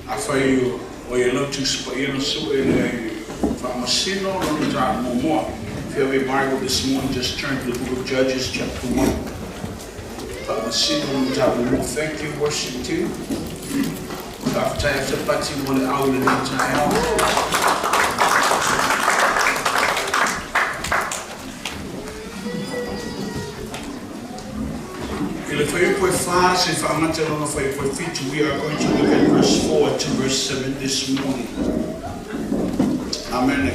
[SPEAKER 6] Afai o ia lau Tusi Paia na sue le faamasino lona mataupu muamua. If you have a Bible this morning, just turn to the book of Judges, chapter 1. Faamasino lona mataupu muamua. Thank you, worship team. Faafetai atu Pati mo le au i lenei taeao. I le fuaiupu e 4 seia faagata i lona fuaiupu e 7, we are going to look at verse 4 to verse 7 this morning. Amene.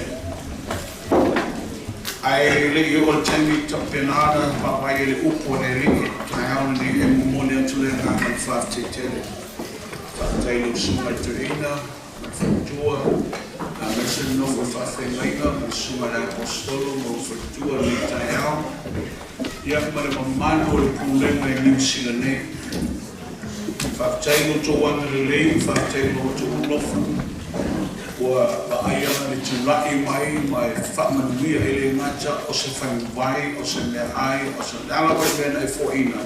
[SPEAKER 6] Ae le i oo le taimi tapena ana vaavaai i le upu a le Alii, taeao lenei e momoli atu le agaga o le faafetai tele. Faafetai i lau Susuga i le Toeaina ma le faletua, aemaise le nofo i faafeagaiga ma le Susuga i le Aposetolo ma lou faletua i lenei taeao, ia ma le mamalu o le Pulega i Niu Sila nei. Faafetai i lo outou agalelei, faafetai i lo outou alofa ua vaai ana le tulai mai ma e faamanuia, e le gata o se faguvai, o se meaai, o se le a lava le mea na e foaina,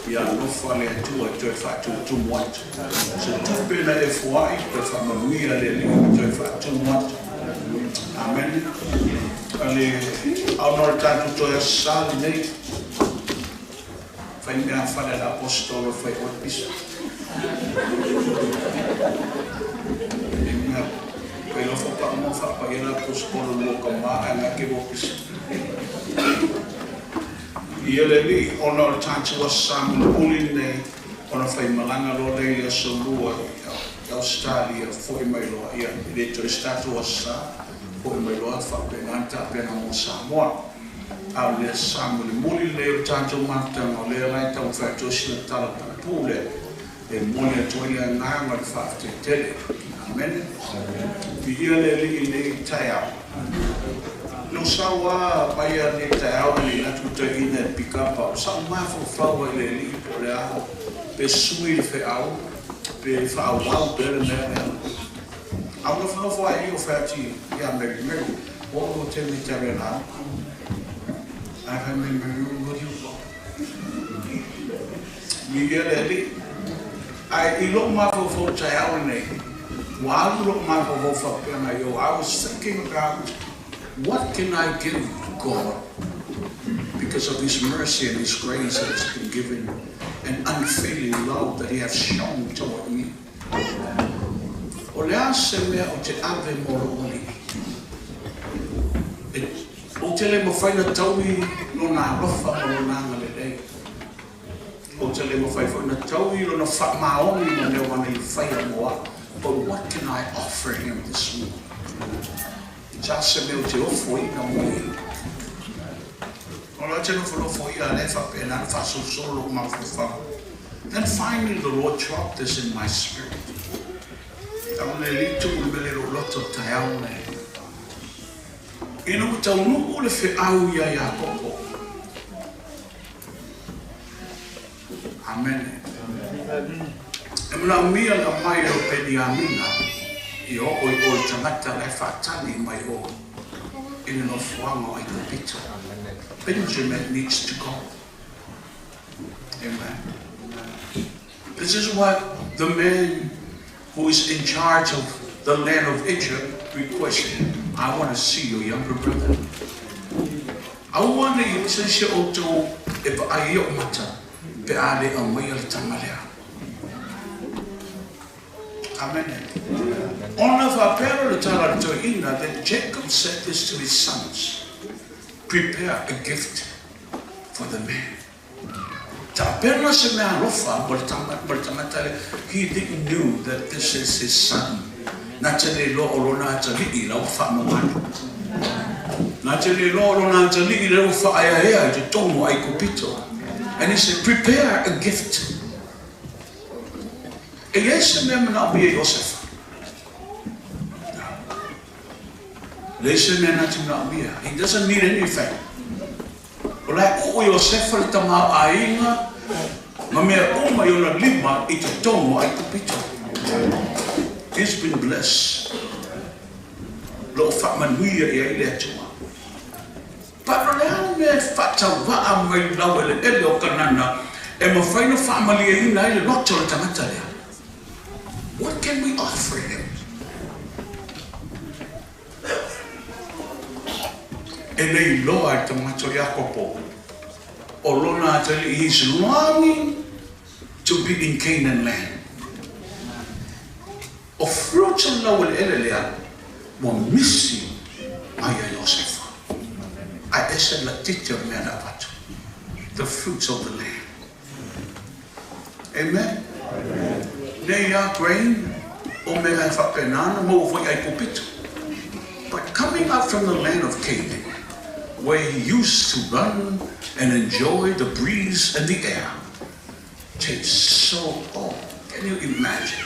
[SPEAKER 6] ia alofa le Atua e toe faatutumu atu. Se tupe na e foai, toe faamanuia le Alii ma toe faatumu atu. Amene. Ale, ona o le tatou toe Aso Sa lenei, fai mea fale a le Aposetolo e fai oe pisa. E mea, fai lofo pa mo fa pa ia le Aposetolo lua ka ma ae nga ke lua pisa. Ia le Alii, ona o le tatou Aso Sa mulimuli lenei, ona faimalaga loa lea i le aso Lua i Ausetalia, fo'i mai loa, ia, e le toe se tatou Aso Sa, fo'i mai loa faapena le tapena mo Samoa. A o le Aso Sa mulimuli lenei o le tatou mafutaga, o lea la e taumafai atu ai sina tala puupuu lea e momoli atu ai le agaga o le faafetai tele. Amene. Viia le Alii i lenei taeao. Lou sau lava mai a lenei taeao i le atu toeaina e pikapa, o sa'u mafaufau ai i le Alii po o le a, pe sui le feau, pe faaauau pea le mea lea. A o nofonofo ai o fai atu ia Mary, Mary, ua oo lou taimi e te alu e lauga. Ae fai mai Mary, what do you want? Viia le Alii. Ae i lou mafaufau taeao lenei, ua alu lou mafaufau faapea nai o, I was thinking about what can I give God because of His mercy and His grace that has been given and unfailing love that He has shown toward me. O le a se mea ou te ave mo lou Alii? E, ou te le mafai ona taui lona alofa ma lona agalelei. Ou te le mafai foi ona taui lona faamaoni ma mea ua na i faia mo au. But what can I offer Him this morning? Sa se mea ou te ofoina mo ia. O la te nofonofo ia le faapena na faasolosolo lou mafaufau. Then finally the Lord dropped this in my spirit. Tau le Alii tuu le mele lou loto taeao nei. Ina ua taunuu le feau ia Iakopo. Amene. E manaomia le aumai o Peniamina ia oo i o i tagata la e faatali mai o i le nofoaga o Aikupito. Benjamin needs to go. Amen. This is what the man who is in charge of the land of Egypt requested. I want to see your younger brother. Aua ne i oso se outou e vaai i o'u mata pe a le aumaia le tama lea. Amene. Ona faapea lea o le tala a le toeaina, then Jacob said this to his sons, Prepare a gift for the man. Tapena se mea alofa mo le tama, mo le tagata lea. He didn't knew that this is his son. Na te le iloa o lona atalii la ua faamamalu. Na te le iloa o lona atalii lea ua faaeaea i totonu o Aikupito. And he said, prepare a gift. E i ai se mea manaomia Iosefa. Leai se mea na te manaomia. He doesn't need anything. O la e oo Iosefa le tamaoaiga ma mea uma i ona lima i totonu o Aikupito. He's been blessed. Lo o faamanuia i ai le Atua. But o le a le mea e faatauvaa mai laueleele o Kanana e mafai ona faamalieina ai le loto o le tagata lea? What can we offer him? E le iloa e le tagata o Iakopo o lona atalii, he is longing to be in Canaan land. O fruits o le laueleele lea ua misi mai ia Iosefa. Ae ese le laitiiti o le mea na avatu. The fruits of the land. Amen. Nei a grain, o mea e faapena ona maua foi i Aikupito. But coming up from the land of Canaan, where he used to run and enjoy the breeze and the air, takes so, oh, can you imagine?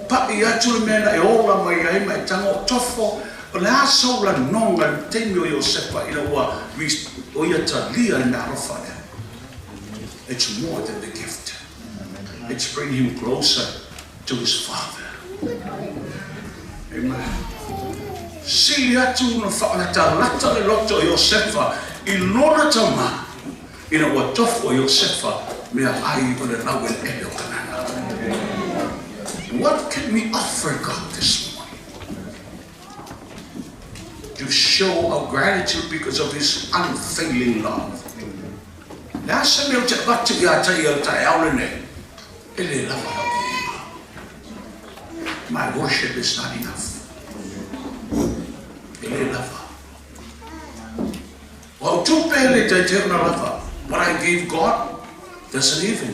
[SPEAKER 6] Paʻi atu le mea na e ola mai ai ma e tago o tofo, o le a sou lanoga i le taimi o Iosepa ina ua o ia talia le meaalofa lea? It's more than the gift. It's bring him closer to his father. Amen. Sili atu ona faalatalata le loto o Iosefa i lona tama ina ua tofo Iosefa meaai o le laueleele o Kanana. What can we offer God this morning to show our gratitude because of His unfailing love? Le a se mea ou te avatu ia te ia le taeao lenei, e le lava lau viiga. My worship is not enough. E le lava. O au tupe e le taitai ona lava. What I gave God doesn't even.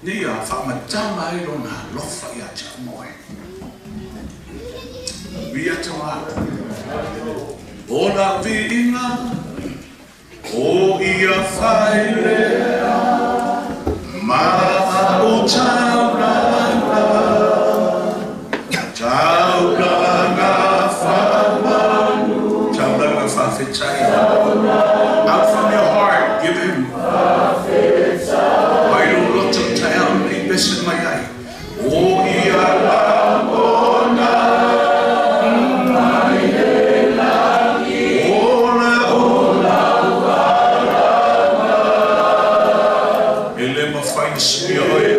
[SPEAKER 6] Nei a faamatala ai lona alofa ia te au ma oe. Viia te wā. O la viiga, o ia whai lea, ma o taulanga, taulanga whamanu, taulanga whawhetai. Out from your heart, give him. Mai lou loto taeao nei pese mai ai. O ia lagona mai le lagi. O le alana. E le mafai ona suia oe. E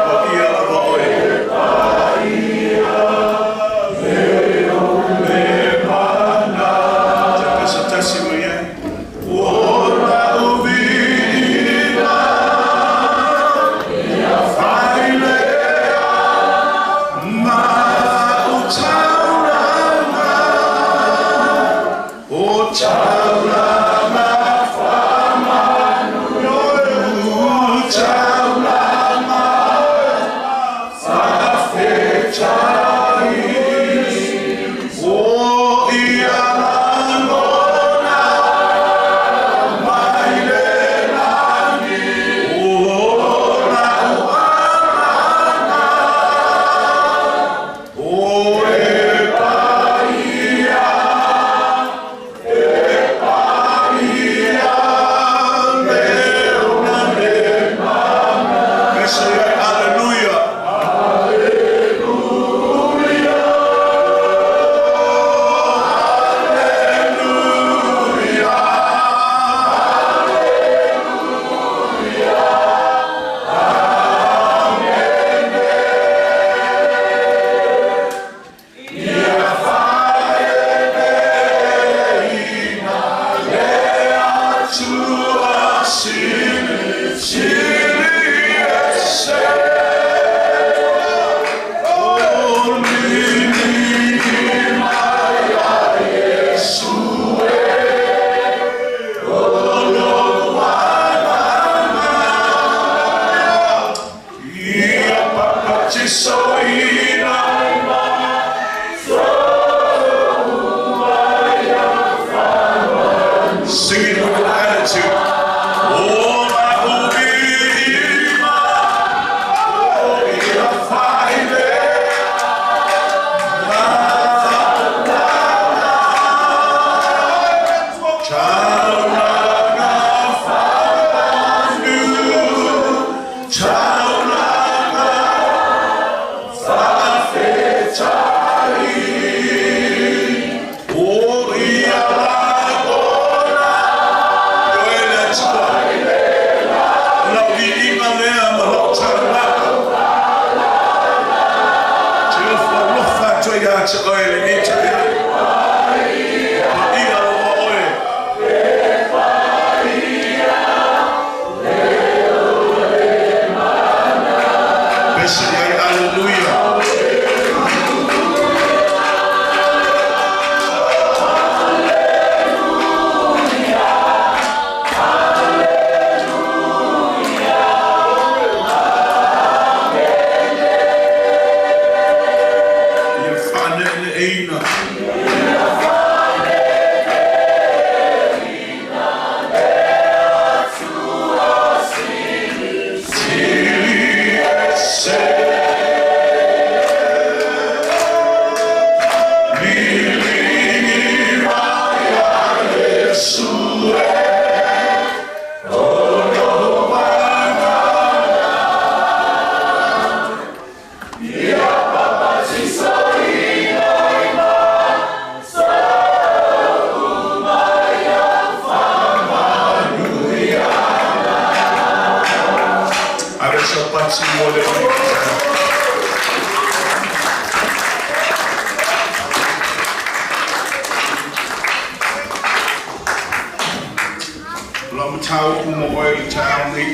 [SPEAKER 6] paia lava oe. Le mana. Te tasi mai ai. O lau viiga, ia fai lea ma o taulanga, o taulanga whamanu, o taulanga whawhetai. O ia lagona mai le lagi, o lau alana, o e paia, e paia, le ona le mana. Pese ai, hallelujah. Hallelujah. Hallelujah. Atua sili, sili ese. O lili mai a Iesu e. O lou alana. Ia papatisoina. Sing it with an attitude. O lau viiga, o ia fai lea, ma taulanga whamanu, taulanga whawhetai. O ia lagona, Ioe le Atua. Lau viiga lea ma lau taulanga. Te alofa atu ai ia te oe lenei taeao. Paia lava oe. Pese i ai, hallelujah.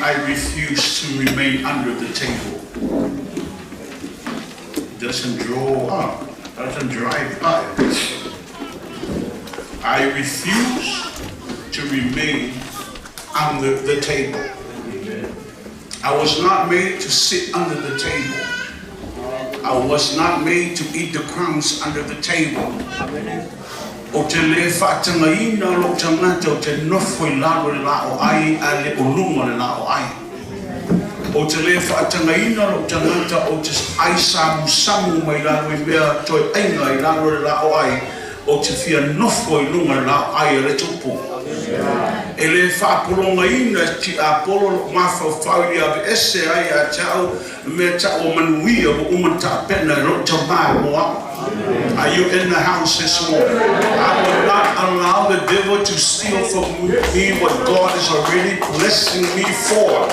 [SPEAKER 6] I refuse to remain under the table. It doesn't draw up, doesn't drive up. I refuse to remain under the table. I was not made to sit under the table. I was not made to eat the crumbs under the table. O te le whaatanga ina lo tangata o te nofo i lalo le lao ai a le olunga le lao ai. O te le whaatanga ina lo tangata o te ai samu samu mai lalo i mea toi ainga i lalo le lao ai o te fia nofo i lunga le lao ai a le tupu. E le whaapolonga ina ti a polo lo mawhau i ave ese ai a tau mea tau o manuia o umata pena lo tamai moa. Are you in the house this morning? I will not allow the devil to steal from me what God is already blessing me for.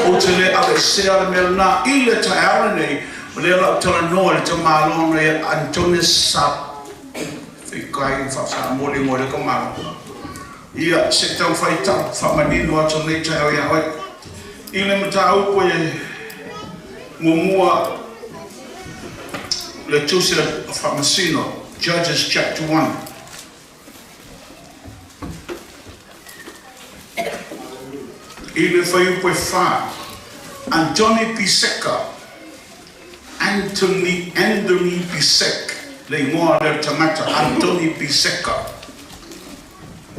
[SPEAKER 6] O te le ave se ala mea na i le taeao nei, o le lau tala noa le tamalono e Antone Sap. Whikai whawha mole mo le kamalo. Ia se tau whaita whamanino atu nei taeao ia hoi. I le mata upo e mumua le tusi whamasino, Judges chapter 1. I le whaiupo e wha, Antoni Piseka, Anthony Pisek, le ingoa le tangata, Antoni Piseka.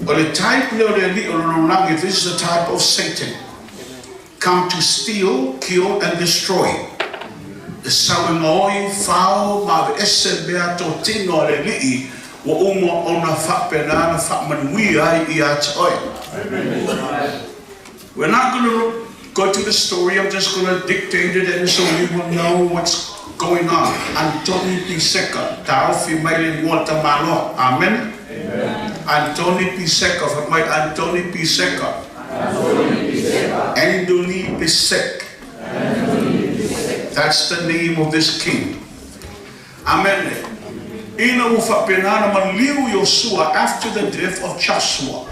[SPEAKER 6] O le type leo le li o lonangi, this is the type of Satan. Come to steal, kill, and destroy. E sawe ngoi, whao, ma ese mea tō tino le lii, wa uma ona whapenana, whamanuia i a te oi. We're not going to go to the story, I'm just going to dictate it and so we will know what's going on. Antoni Piseka, taufi maile ngota malo. Amen? Amen. Antoni Piseka, for my Antoni Piseka. Antoni Pisek. That's the name of this king. Amen. Ina ufapenana maliu Yosua after the death of Joshua.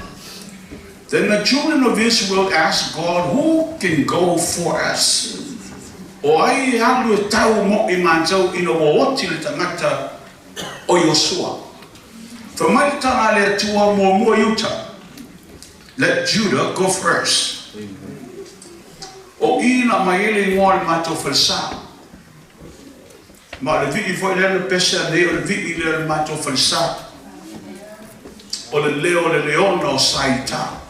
[SPEAKER 6] Then the children of Israel asked God, who can go for us? O ai alu e tau mo i mātou ina o oti le tangata o Yosua. Whamai tanga le atua mua mua Yuta. Let Judah go first. O ina mai ele ngoa le mātou whalsa. Ma le vii foi lea le pese nei o le vii lea le mātou whalsa. O le leo le leona o Saita.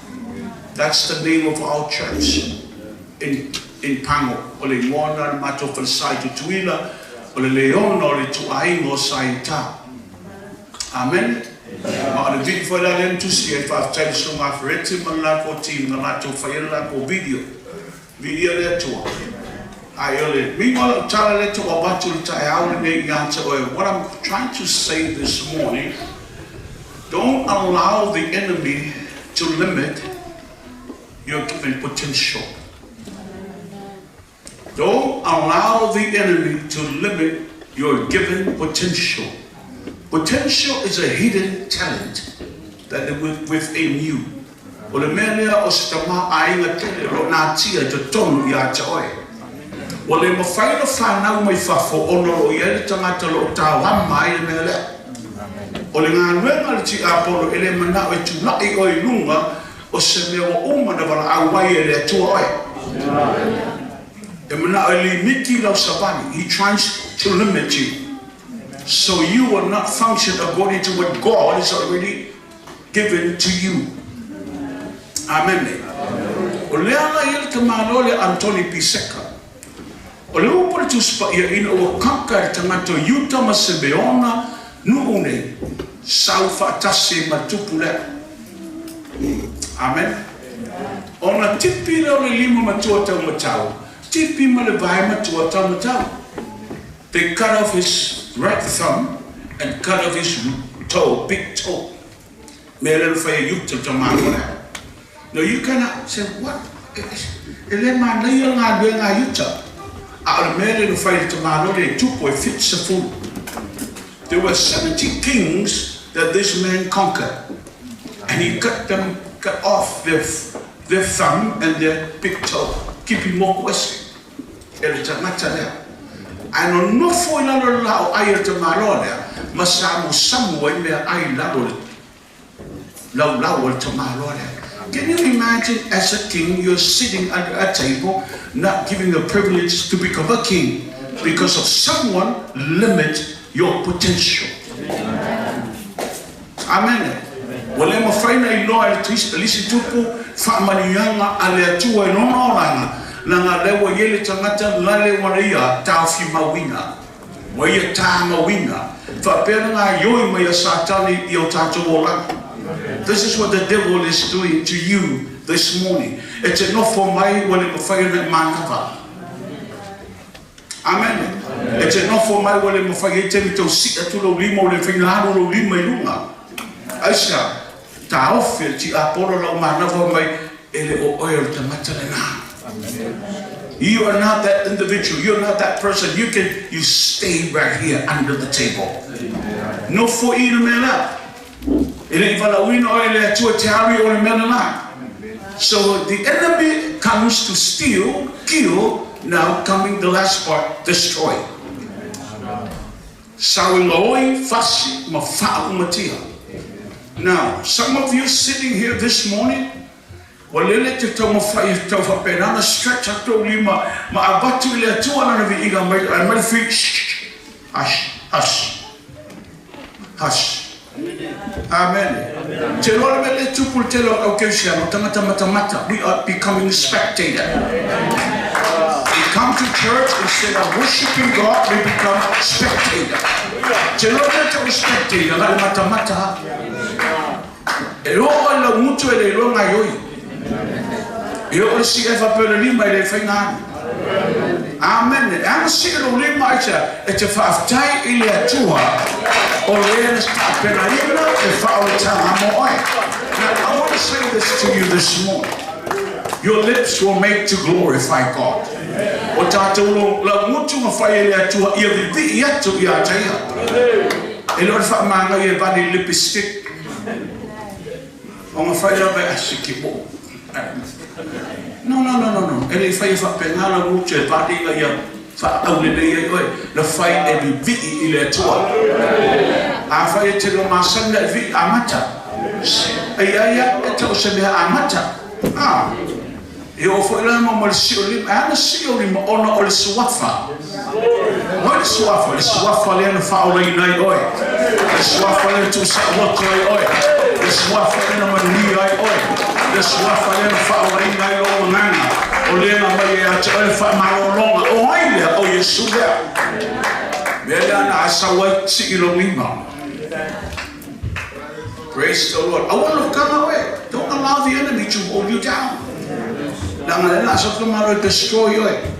[SPEAKER 6] That's the name of our church in Pango. O le ngoa na le mātou whalsa i tutuila. O le leona o le tuainga o Saita. Amen. Ma o le vii foi lea le ntusi e whaaftai so ngā wharete ma la ko team ngā lātou whaiela la ko video. Video le atua. Ai ole, mingo tala le tua batu le taeao le nei ngā te oe. What I'm trying to say this morning, don't allow the enemy to limit your given potential. Don't allow the enemy to limit your given potential. Potential is a hidden talent that is within you. O le mea lea o se tama ainga tele ro nā tia te tonu i a te oe. O le mawhai na whanau mai whafo ono ro i ele tangata lo tā wama ai le mea lea. O le ngā nuenga le ti apolo e le manao e tūlai o i lunga o se mea wa uma na wala au wai e le atua oe. E manao e limiti lau savani. He tries to limit you. So you will not function according to what God has already given to you. Amene. O lea la ia le tamaloa lea Antoni Piseka. O le upu a le Tusi Paia ina ua kaka e le tagata o Iuta ma Simeona nuu nei, sau faatasi ai ma le tupu lea. Amene. Ona tipi lea o le lima matua taumatau, tipi ma le vae matua taumatau. They cut off his right thumb and cut off his toe, big toe. Mea lea na fai e Iuta le tamaloa lea. Now you cannot say, what? E le manaia le galuega a Iuta. A o le mea lea na fai e le tamaloa lea e tupu e 70. There were 70 kings that this man conquered. And he cut them, cut off their, their thumb and their big toe. Kipi moku ese e le tagata lea. Ae nonofo i lalo o le laa o ai a le tamaloa lea, ma samusamu ai mea ai i lalo o le laulau a le tamaloa lea. Can you imagine as a king you're sitting under a table not giving the privilege to become a king because of someone limit your potential. Amene. Ua le mafai na iloa e le isi tupu faamanuiaga a le Atua i lona olaga, leaga lea ua i ai le tagata lale ua ia taofimauina, ua ia tamauina, faapea na gaioi mai a Satani i o tatou olaga. This is what the devil is doing to you this morning. E te nofo mai ua le mafai ona e manava. Amene. E te nofo mai ua le mafai ai taimi tau sii atu lou lima ua le mafai ona alu lou lima i luga. Aisea? Taofi e le tiapolo lau manava mai e le o oe o le tagata lena. You are not that individual. You are not that person. You can you stay right here under the table. Nofo i le mea lea. E le i valaauina oe e le Atua e te alu i o le mea lena. So the enemy comes to steal, kill, now coming the last part, destroy. Sau e gaoi, fasi, ma faaumatia. Now, some of you sitting here this morning, ua lele te taumafai e tau faapena ona stretch atu ou lima ma avatu i le Atua lana viiga mai, ae mai le fee, shh, hush, hush. Hush. Amene. Te loa le mea lea e tupu le tele o au Kerisiano, tangata matamata, we are becoming spectator. We come to church instead of worshiping God, we become spectator. Te loa le mea tau spectator, na le matamata ha. E oo ai lau gutu e le iloa gaioi. E oo le sii faapea o le lima e le fai galu. Amene. E ana sii lou lima aisea? E te faafetai i le Atua o le na tapenaina le faaolataga mo oe. Now, I want to say this to you this morning. Your lips were made to glorify God. O tatou laugutu na fai e le Atua ia vivii atu ia te ia. E le o le faamagaia e vale i lipstick. O ga fai lava e asi ki mo. No, no, no, no, no. E le i fai e faapena lau gutu e vale ina ia faaaulelei ai oe. Na fai e vivii i le Atua. Afai e te le masani na e vii amata. Ai ai a e tau se mea amata. Ah. E oo foi la ma le sio lima. E ana sio lima ona o le suafa. Oi le suafa, le suafa lea na faaolaina ai oe. Le suafa lea na tuusaoloto ai oe. Le suafa lea na manuia ai oe. Le suafa lea na faaolaina ai lou agaga. O lea na aumai ia te oe le faamalologa. O ai lea? O Iesu lea. Mea lea na asau ai sii lou lima. Praise the Lord. Aua lokaga oe. Don't allow the enemy to hold you down. Leaga lea la sa malo e destroy oe.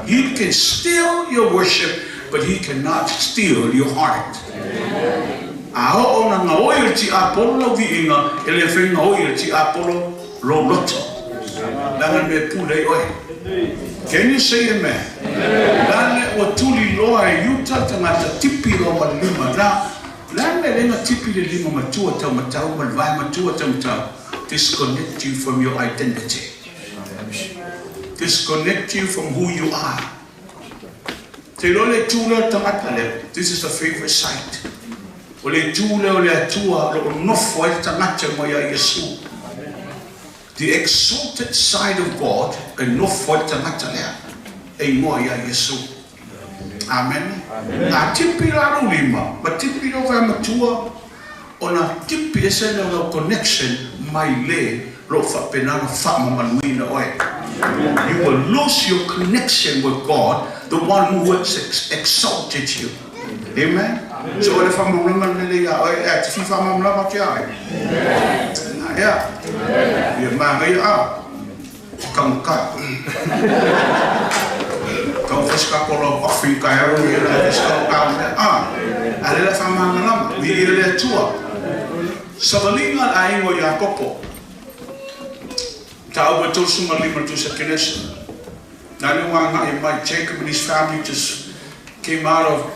[SPEAKER 6] He can steal your worship, but he cannot steal your heart. A oo na gaoi o le tiapolo lau viiga, e le fai gaoi e le tiapolo lou loto. Leaga le mea pule ai oe. Can you say amen? Lale ua tuli loa e Iuta le tagata tipi loa ma le lima na. Le a le mea lea na tipi le lima matua taumatau ma le vae matua taumatau? Disconnect you from your identity. Disconnect you from who you are. Te iloa le itu lea o le tagata lea, this is the favorite site. O le itu lea o le Atua o lo o nofo ai le tagata mai ia Iesu. The exalted side of God e nofo ai le tagata lea e igoa ia Iesu. Amen. A tipi la lou lima, ma tipi lou vaematua, ona tipi ese lea o lau connection mai le o lo o faapena ona faamamaluina oe. You will lose your connection with God, the one who has exalted you. Amen. So o le faamalamalama lenei ia oe, e te fia faamalamalama atu ia oe. Ia. Ia manaia a. Taugata. Tau fai se tatou lau coffee i taeao nei la e se taugata o mea. A, a lea la faamalamalama, viia le Atua. Savaliga a le aiga o Iakopo. Mataupu e 35 le Tusi a Kenesa. Na le ua agai mai, Jacob and his family just came out of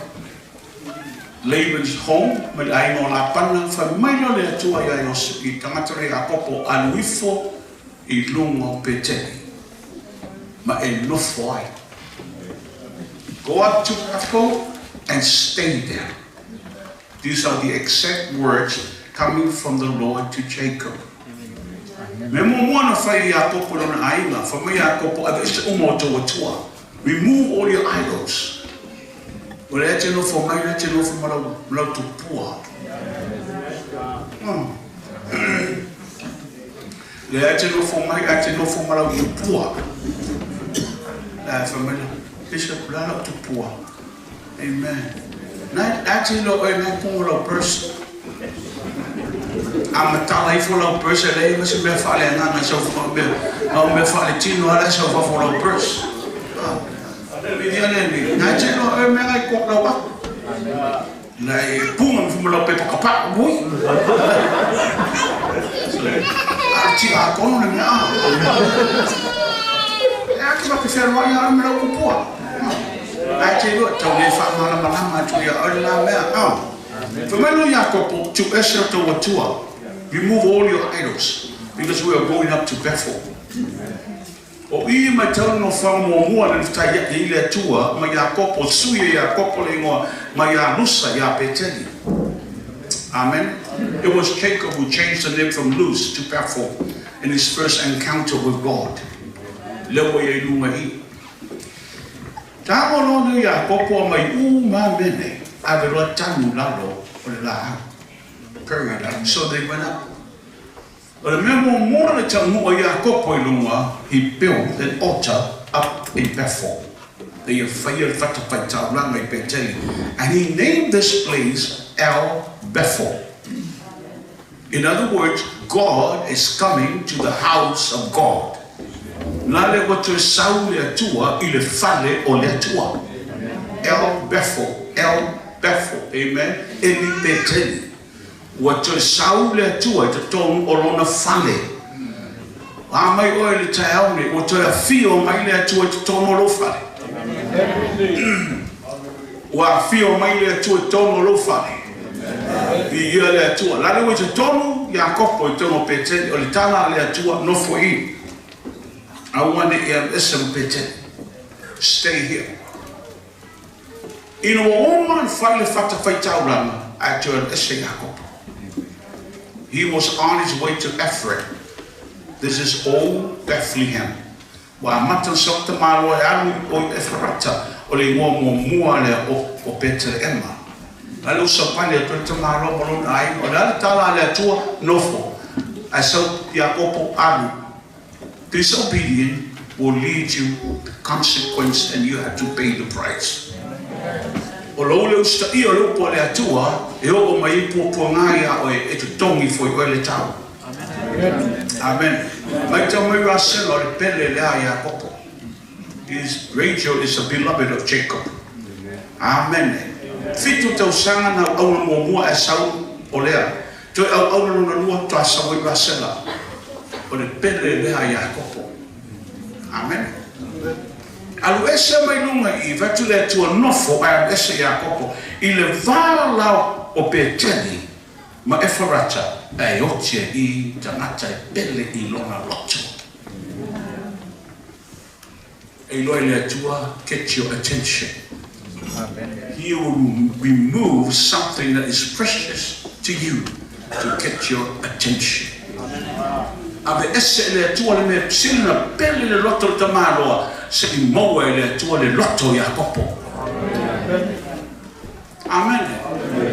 [SPEAKER 6] Laban's home, mai le aiga o Lapana, fai mai lea o le Atua ia Iose, i tagata lea Iakopo, alu ifo i luga o Peteli ma e nofo ai. Go up to Bethel and stay there. These are the exact words coming from the Lord to Jacob. Mea muamua na fai e Iakopo i lona aiga, fai mai Iakopo, Aveese uma o tou atua. Remove all your idols. O lea e te nofo mai, lea e te nofo ma lau, ma lau tupua. Lea e te nofo mai, ae te nofo ma lau tupua. La e fai mai la, Bishop, la lau tupua. Amen. Na, na te iloa oe na e pogo lau purse. A matala ifo lau purse, e leai ma se mea faaleagaga i sau mea, na o mea faaletino lava la e sau fafo o lau purse. Viia le Alii. Na e te iloa oe mea na i ko lau aku. Na e punga ma fuma lau pepa kapa'u ui. A tiakono le mea a. E a ke ma ke wheroai a me lau kupua. Na e te iloa, tau le faamalamalama atu ia oe le la mea. Fai mai lo Iakopo, tuu ese o tou atua. Remove all your idols, because we are going up to Bethel. O i mai tau nofoaga muamua le fetaia'i ai le Atua ma Iakopo, sui e Iakopo le igoa mai ia Lusa ia Peteli. Amen. It was Jacob who changed the name from Luz to Bethel in his first encounter with God. Lea ua i ai luga i. Tago loa lea Iakopo a mai u ma mene, ave loa tanu lalo o le laau. Period. So they went up. O le mea muamua le taunuu a Iakopo i luga, he built an altar up in Bethel, le ia faia le fatafaitaulaga i Beteli, and he named this place El Bethel. In other words, God is coming to the house of God. La lea ua toe sau le Atua i le fale o le Atua. El Bethel, El Bethel, amen, Eli Beteli. Ua toe sau le Atua i totonu o Lona fale. A mai oe i le taeao nei, ua toe afio mai le Atua i totonu o lou fale. Ua afio mai le Atua i totonu o lou fale. Viia le Atua. La le ua i totonu Iakopo i totonu o Peteli, o le tala a le Atua, nofo i. Aua ne i alu ese ma Peteli. Stay here. Ina ua uma ona fai le fatafaitaulaga ae toe alu ese Iakopo. He was on his way to Ephrath. This is old Bethlehem. Ua amata ona sau tamaloa e alu i o i Efrata, o le igoa muamua lea o Peteleema. A lea ua savali atu ai le tamaloa ma lona aiga. O le a le tala a le Atua? Nofo. Ae sau Iakopo, alu. Disobedient will lead you to consequence and you have to pay the price. O lou le usitaia o le upu a le Atua e oo mai ai puapuaga ia oe e totogi foi oe le tau. Amen. Maitau mai Rasela o le pele lea a Iakopo. Is Rachel is the beloved of Jacob. Amen. 7 tausaga na auauna muamua ae sau o Lea. Toe auauna lona lua toa sau ai Rasela. O le pele lea a Iakopo. Amen. Alu ese mai luga i i, vae atu le Atua nofo ae alu ese Iakopo i le va la o Peteli ma Efarata ae oti ai i tagata e pele i lona loto. E iloa i le Atua, get your attention. He will remove something that is precious to you to get your attention. Aveese e le Atua le mea sili ona pele le loto o le tamaloa, se i maua e le Atua le loto o Iakopo. Amene.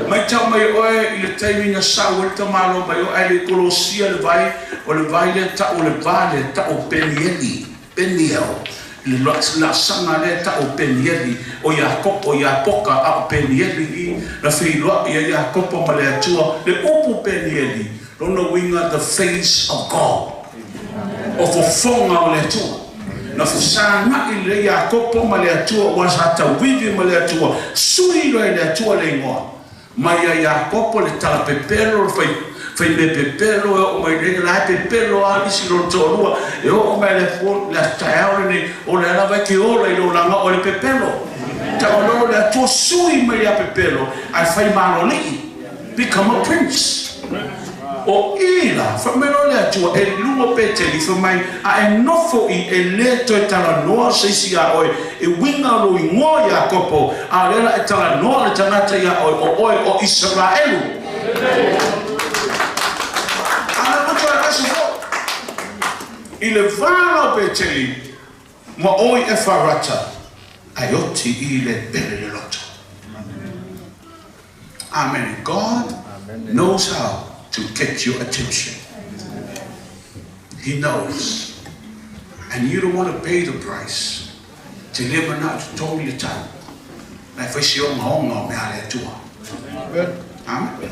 [SPEAKER 6] Mai tau mai oe i le taimi na sau ai le tamāloa mai o ae le i kolosia le vai, o le vai lea ta'u o le va lea ta'u o Penieli, Peniel, i le laasaga lea ta'u o Penieli, o Iakopo, o Iapoka, a o Penieli i na feiloa'i ai Iakopo ma le Atua. Le upu Penieli, lona uiga the face of God. O fofoga o le Atua. Na fesaga'i lelei Iakopo ma le Atua ua sa tauivi ma le Atua, sui loa e le Atua le igoa. Mai ia Iakopo le talapepelo, le fai faimea pepelo e oo mai nei, la e pepelo lava nisi lona toalua, e oo mai le le aso taeao lenei, o lea lava e te ola i le olaga o le pepelo. Tau le Atua sui mai ia pepelo, ae fai maloalii. Become a prince. O i la, fai mai loa le Atua, e luga o Peteli, fai mai, a e nofo i e lē toe talanoa se isi iā oe, e uiga o lou igoa Iakopo, a o lea la e talanoa le tagata iā oe, o oe o Isaraelu. A na loto e aso fo'i. I le va la o Peteli, ma o i Efarata, ae oti i le pele le loto. Amen. God knows how to get your attention. He knows. And you don't want to pay the price. Te le mana'o totogi le tau. Na e fai se ogaoga o mea a le Atua. Amen.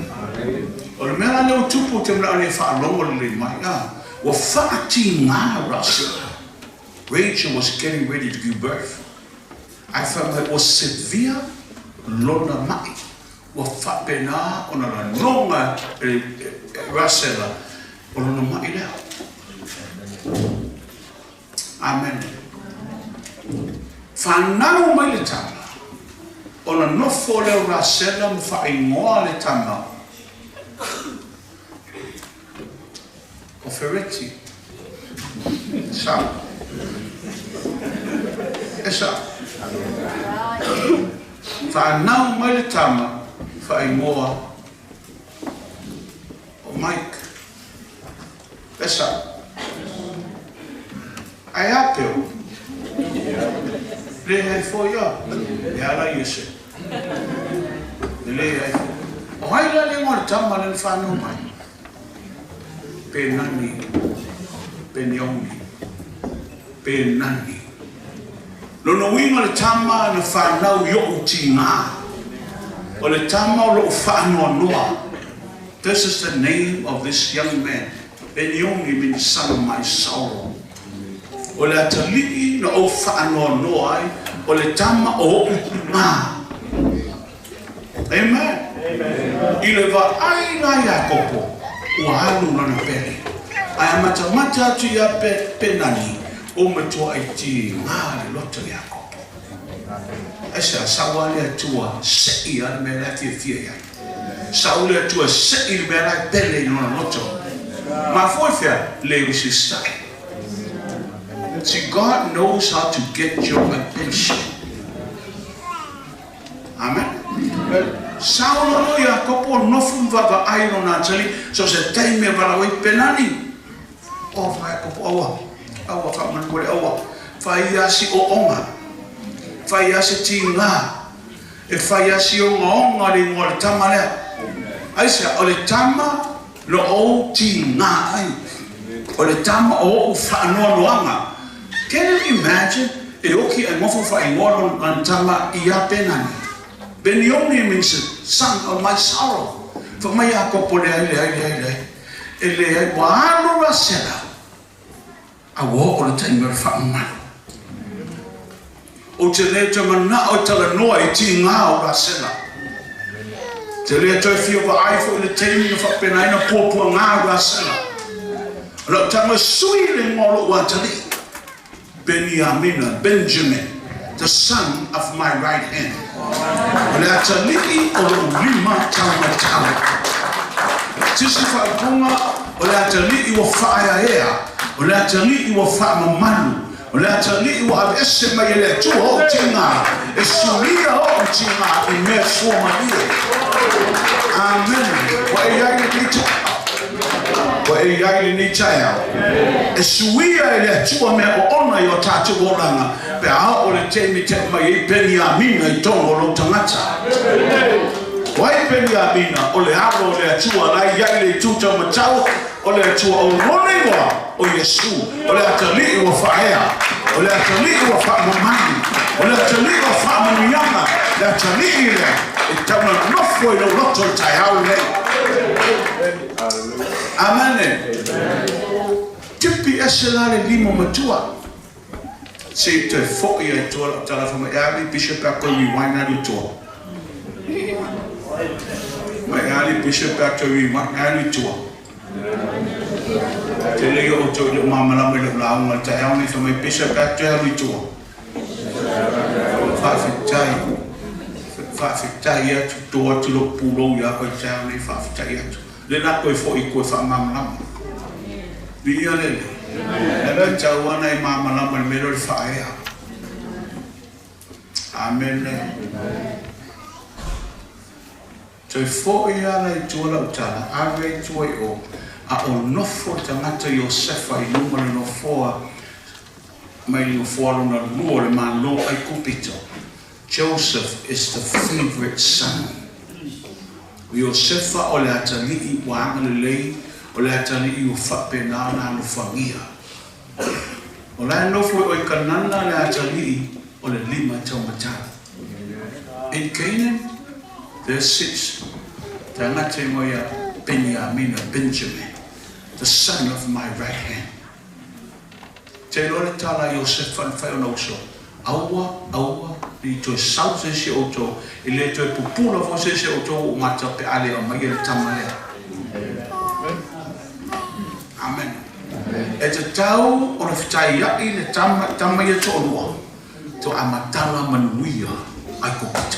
[SPEAKER 6] O le mea la lea ua tupu ou te mana'o nei e faalogo lelei mai. A, ua faatigā Rasela. Rachel was getting ready to give birth. Ae fai mai ua severe lona ma'i. Ua faapena ona lanoga e Rasela o lona ma'i lea. Amene. Fanau mai le tama, ona nofo lea o Rasela ma faaigoa le tama o Fereti. Sa. E sa. Fanau mai le tama, faaigoa o Mike. E sa. Ae a peo? Leai foi a. E ala ia se. E leai foi. O ai la le igoa o le tama lea na fanau mai? Penani. Penioni. Penani. Lona uiga o le tama na fanau i o'u tigā. O le tama o lo'u faanoanoa. This is the name of this young man. Penioni means son of my sorrow. O le atalii na ou faanoanoa ai, o le tama o o'u tigā. Amen. I le vaai la Iakopo, ua alu lana pele. Ae amatamata atu iā Penani, ua matua'i tigā le loto o Iakopo. Aisea? Sau lava le Atua se'i lava le mea la e fiafia i ai. Sau le Atua se'i le mea la e pele i lona loto. Mafua i fea? Le usisa'i. See, God knows how to get your attention. Amen. Sao loa Iakopo o nofo ma vaavaai i lona atalii, so se taimi e valaau ai Penani. O fa Iakopo, aua, aua faamolemole, aua, fai lava si ooga, fai lava se tigā, e fai lava si ogaoga le igoa o le tama lea. Aisea? O le tama na ou tigā ai, o le tama o o'u faanoanoaga. Can you imagine? E oki ae nofo faaigoa lona tama iā Penani. Benioni means son of my sorrow. Fai mai Iakopo, Leai, leai, leai, leai. E leai, ua alu Rasela, a ua oo le taimi o le faamamalu. Ou te le toe mana'o e talanoa i tigā o Rasela. Te le toe fia vaai foi i le taimi na faapena ai na puapuagā Rasela. O la'u tago e sui le igoa o lo'u atalii, Beniamina, Benjamin, the son of my right hand. O le atalii o lo'u lima taumatau. Sisi faaupuga, o le atalii ua faaeaea, o le atalii ua faamamalu, o le atalii ua aveese mai e le Atua o'u tigā, e suia o'u tigā i mea suamalie. Amene. Ua e i ai lenei taeao. Ua e i ai lenei taeao. E suia e le Atua mea oona i o tatou olaga, pe a oo le taimi e te'a mai ai Peniamina i totonu o lou tagata. O ai Peniamina, o le alo o le Atua la e i ai i le itu taumatau o le Atua, o lona igoa o Iesu, o le atalii ua faaea, o le atalii ua faamamalu, o le atalii ua faamanuiaga, le atalii lea e tau na nofo i lou loto i le taeao lenei. Amene. Tipi ese la le lima matua. Se i toe foi ai tua lau tala fai mai, e ali Bishop pe a toe rewind alu i tua. Mai e ali Bishop pe a toe rewind alu i tua. Tele ia outou i le malamalama i lau lauga i le taeao nei, fai mai Bishop pe a toe alu i tua. Faafetai, faafetai atu, to atu lou pulou ia koe i le taeao nei, faafetai atu. Le la koe foi i koe faamalamalama. Viia le Alii. Le matau ana e malamalama i le mea lea o le faaea. Amene. Toe foi ala i tua lau tala, ave ai tua i o, a o nofo le tagata Iosefa i luga o le nofoa mai le nofoa lona lua o le Malo Aikupito. Joseph is the favorite son. O Iosefa o le atalii ua agalelei, o le atalii ua faapena ona alofagia. O la e nofo i o i Kanana le atalii o le lima taumatau. In Canaan there sits tagata i ngoia Peniamina, Benjamin, the son of my right hand. Te iloa le tala a Iosefa na fai ona uso, Aua, aua, ne i toe sau se isi o outou, e le toe pupula foi se isi o outou ua ou mata pe a le aumaia le tama lea. Amen. E tatau ona fetaiai le tama, tama ia toalua, to amatala manuia Aikupito.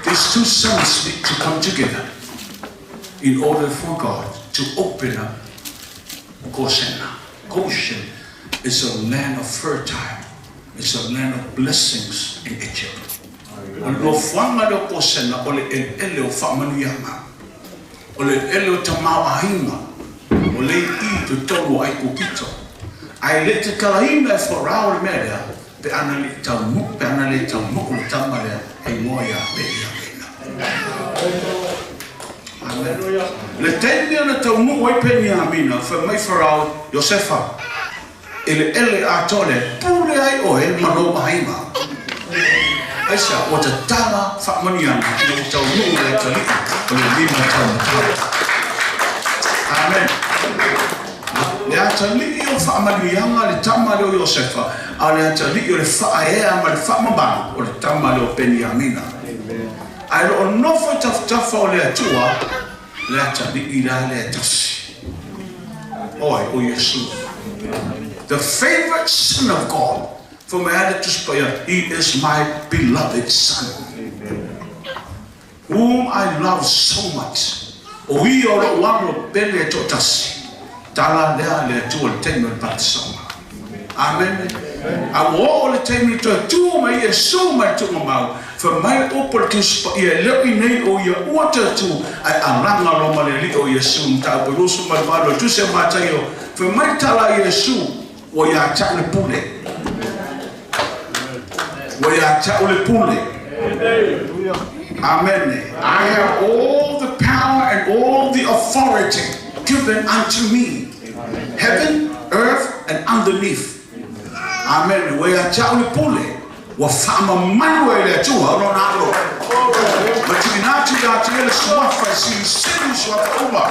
[SPEAKER 6] These two sons need to come together in order for God to open up Gosena. Goshen is a land of fertile, it's a land of blessings in Egypt. O le nofoaga lea o Kosena o le eleele o faamanuiaga, o le eleele o tamaoaiga, o lea i i totonu o Aikupito. Ae le i tatalaina e Farao le mea lea, pe ana le i taunuu, pe ana le taunuu le tama lea e igoa ia Peniamina. Amen. Le taimi na taunuu ai Peniamina, fai mai Farao, Iosefa, eleele atoa lea, pule ai oe ma lou aiga. Aisea? Ua tatala faamanuiaga ina ua taunuu le atalii o le lima taumatau. Amen. Le atalii o faamanuiaga le tama lea o Iosefa, a o le atalii o le faaea ma le faamamalu o le tama lea o Peniamina. Ae o lo o nofo i tafatafa o le Atua le atalii la lea e tasi. O ai? O Iesu. The favourite son of God. Fai mai a le Tusi Paia, He is my beloved son, whom I love so much. O ia o lou alo pele e toatasi. Tala lea a le Atua i le taimi o le batisaga. Amene. A ua oo le taimi e toe tu mai Iesu mai le tuugamau, fai mai le upu a le Tusi Paia, e le o i nei o ia ua toe tu, ae alaga loa ma le Alii o Iesu. Mataupu 28 o le Tusi a Mataio, fai mai le tala a Iesu, Ua ia te au le pule. Ua ia te au le pule. Amene. I have all the power and all the authority given unto me. Heaven, earth and underneath. Amene. Ua ia te au le pule. Ua faamamalu ai le Atua o Lona alo. Ma tuuina atu ia te ia le suafa e silisili suafa uma.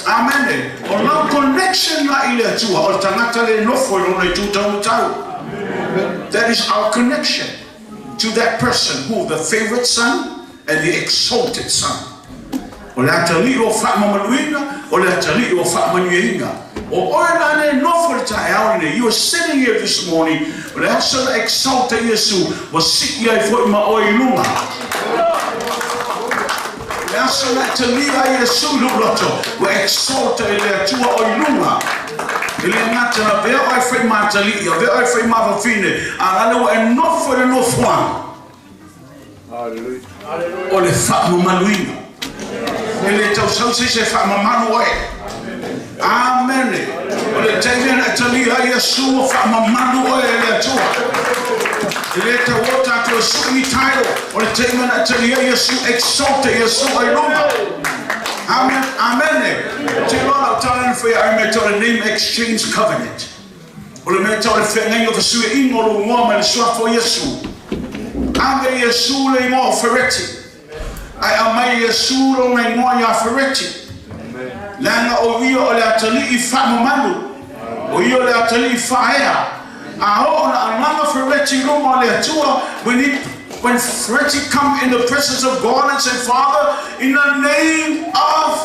[SPEAKER 6] Amene. O lau connection la i le Atua, o le tagata le nofo i lona itu taumatau. That is our connection to that person who the favorite son and the exalted son. O le atalii o faamamaluina, o le atalii o faamanuiaina. O oe la lea e nofo i le taeao lenei, you are sitting here this morning, o le aso na exalt ai Iesu, ua sii ai foi ma oe i luga. O le aso na e talia ai Iesu i lou loto, ua exalt ai le Atua oe i luga. E le gata na avea oe e fai ma atalii, avea oe e fai ma fafine, a la lea ua e nofo i le nofoaga. O le faamamaluina. E le tau sau se isi e faamamalu oe. Amene. O le taimi na e talia ai Iesu ua faamamalu oe e le Atua. E le tau o tātou e sui ni title o le taimi na tali ai Iesu exalted Iesu ai luga. Amen. Amen. Te loa lau tala na whai ai mea tau le name exchange covenant. O le mea tau le whengainga whasui ingo lo ngoa mai le suafa o Iesu. Ame Iesu le ingoa o Fereti. Ai amai Iesu lo ngai ngoa ia Fereti. Leaga o ia o le atalii faamamalu. O ia o le atalii faaea. A oo na alaga Fereti i luma o le Atua, when Fereti come in the presence of God and say, Father, in the name of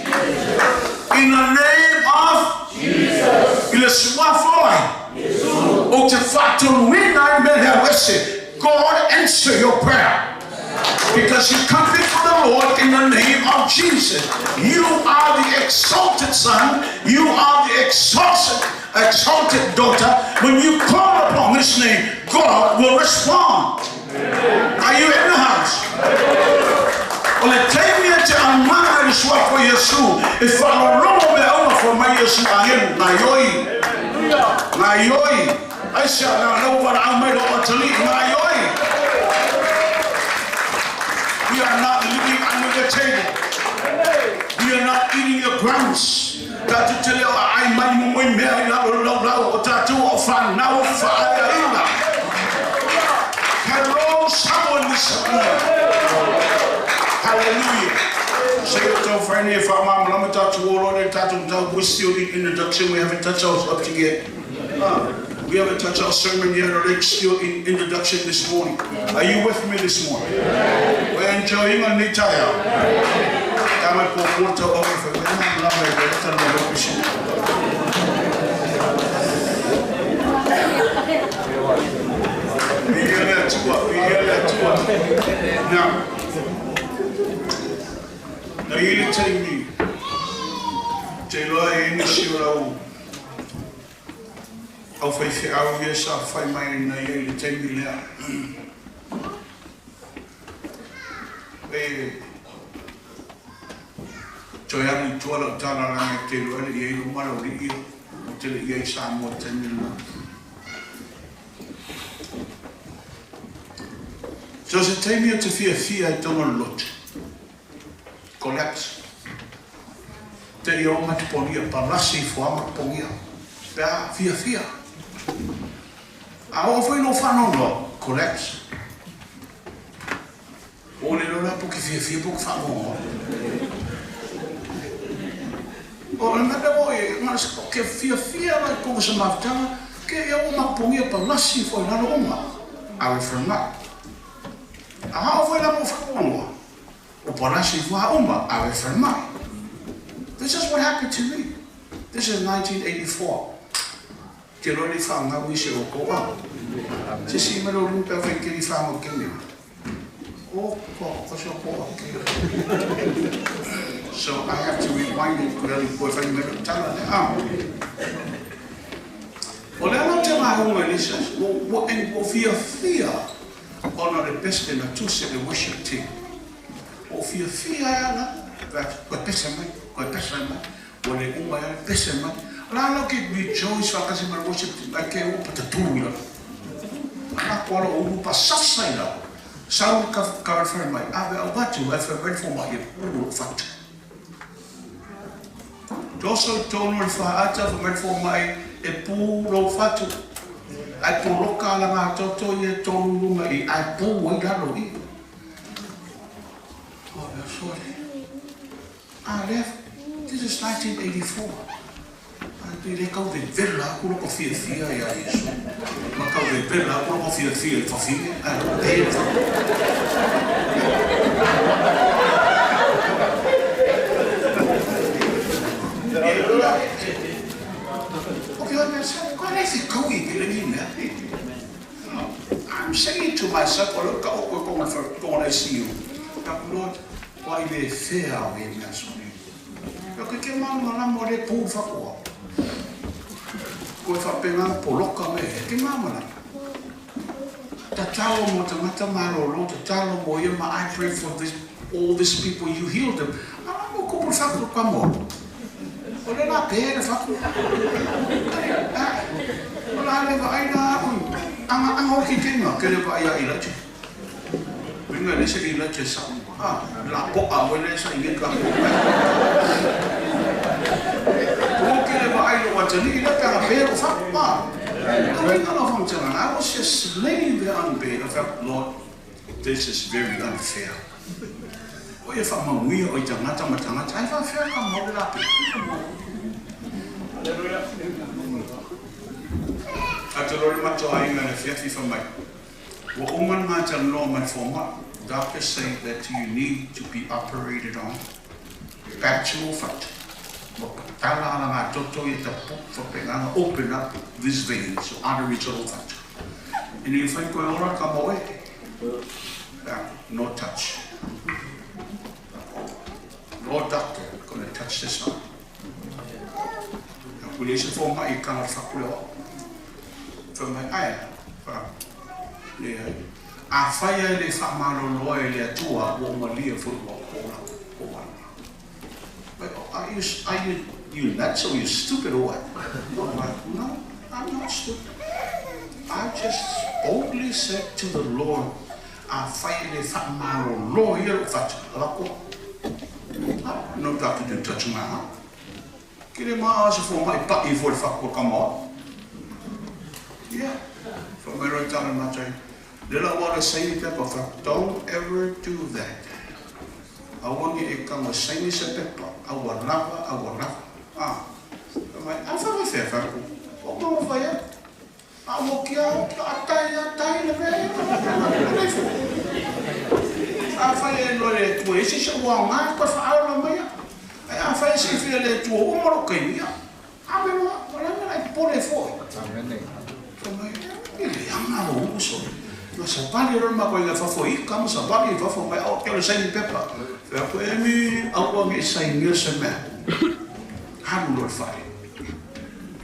[SPEAKER 6] Jesus. In the name of Jesus. I le suafa ai. O te faatonuina ai mea hea wese. God answer your prayer. Because you come before the Lord in the name of Jesus. You are the exalted son. You are the exalted daughter. When you call upon His name, God will respond. Are you in the house? O le taimi e te amaga i le suafa o Iesu, e whaalologo me aunga fo mai Iesu angelu, ngā ioi. Ngā ioi. Ai se a lau wara au mai lo atali, ngā ioi. We are not living under the table. We are not eating the crumbs. Tātou te leo a ai mai mo moi mea i lau lau lau o tātou o whanau whaea. Hello, someone this morning. Hallelujah. Say it to friend if I'm we're still in introduction. We haven't touched our subject yet. We haven't touched our sermon yet. We're still in introduction this morning. Are you with me this morning? We're enjoying a nitaya. Now, na ile taimi, te loa e nisi o lau au whai whiau ia sa whai mai na ia i le taimi lea. E toe alu i tua lau tala langa e te loa le ia i luma lau li ia, o te le ia i Samoa taimi lena. So se taimi o te fia fia i tonga lote. Collapse. Te ia o matapongia, palasi i fua matapongia. Pea fia fia. A o fai no whanau no, collapse. O le lola po ki fia fia po ki whanau. O le mea mo e, ngā ke fia fia lai konga sa mafutanga, ke ia o matapongia palasi i fua i lalo unga. Awe whanau. A o fai la mo whanau. O palasi i fua unga, awe whanau. This is what happened to me. This is 1984. Te roli whaangau i se o koa. Se si mero lupa whai keri whaangau kene. O koa, ko se o koa ke. So I have to rewind it ko rali koe whai mero tala le au. O le ano te ngā hunga ni sa, o en o fia fia ona le beste na tuse le worship team. O fia fia ana, koe pese mai, koe pese mai, o le unga ia pese mai. La lo ke rejoice whakasi mai worship team, ai ke o patatū ila. Ana koala o uru pa sasa ila. Sau ka ka mai, ave au watu, ai whai fo mai e puru whatu. Toso tonu le whaata whai fo mai e pū whatu. Ai pō loka ala ngā toto i e tonu lunga i ai pū ai lalo i. Oh, sorry. I left. This is 1984. Ai te le kau ve vela ku loko fia fia ia Yesu. Ma kau ve vela ku loko fia fia i whawhine. Ai e Okay, I'm saying to myself, o ka o koe konga konga ICU. Lord, wai le whea o e mea sone. Ka ke mana la mo le pū whakoa. Koe whapenga poloka me, ke mana. Ta talo mo te mata marolo, ta talo mo ia ma I pray for this, all these people, you healed them. Ana mo kupu whako ka mo. O le la pere whako. O la le wa aina ui. Aga aga o kitenga ke le va ia Elijah. Winga le se Elijah sa. Ah, la po a o le sa i ka po. O ke le va ai lo atani le ka pe o fa pa. I was just laying there on bed. I felt, Lord, this is very unfair. O e wha maungia o i tangata ma tangata, ai wha whia ka mau le lape. A te lori mato ai ngā le whia whiwha mai. Wa uman ngā te noa mai whoma, doctors say that you need to be operated on. Patch mo fat. Wa patala ala ngā toto i te pu whapenganga, open up this vein, so arteries all that. And you find koe ora ka moe, no touch. No doctor gonna touch this one. Na kule se fō mai i kanga whakule o. Wha mai aia, wha, le ai. A whaia le wha maloloa e le atua, wa malia fo wa o la, o wa. But are you nuts or you stupid or what? I'm like, no, I'm not stupid. I just boldly said to the Lord, a whaia le wha maloloa i le whatu, lako. No doctor didn't touch my heart. Kere maa asa fo mai pa i fo le whakua kama. Yeah. Fo mai roi tana matai. Le la wala saini pepa wha, don't ever do that. Awangi e kanga saini se pepa. Awa lava, awa lava. Ah. Mai, a wha wha wha ku. O mawa whaia. A wo kia, a tai, a tai le mea. A whaia e loa le tua, isi sa ua ngā, koe whaara mai. A whaia se whia le tua, umaro kai ia. A me wa, wala nga e pore foi. Amen. Mai, e le anga o uso. Ma sa pali ro ma koe fafo i ka ma sa pali fafo mai o ke le saini pepa. Fa ko e mi au ngi saini se mea. Haru lo whai.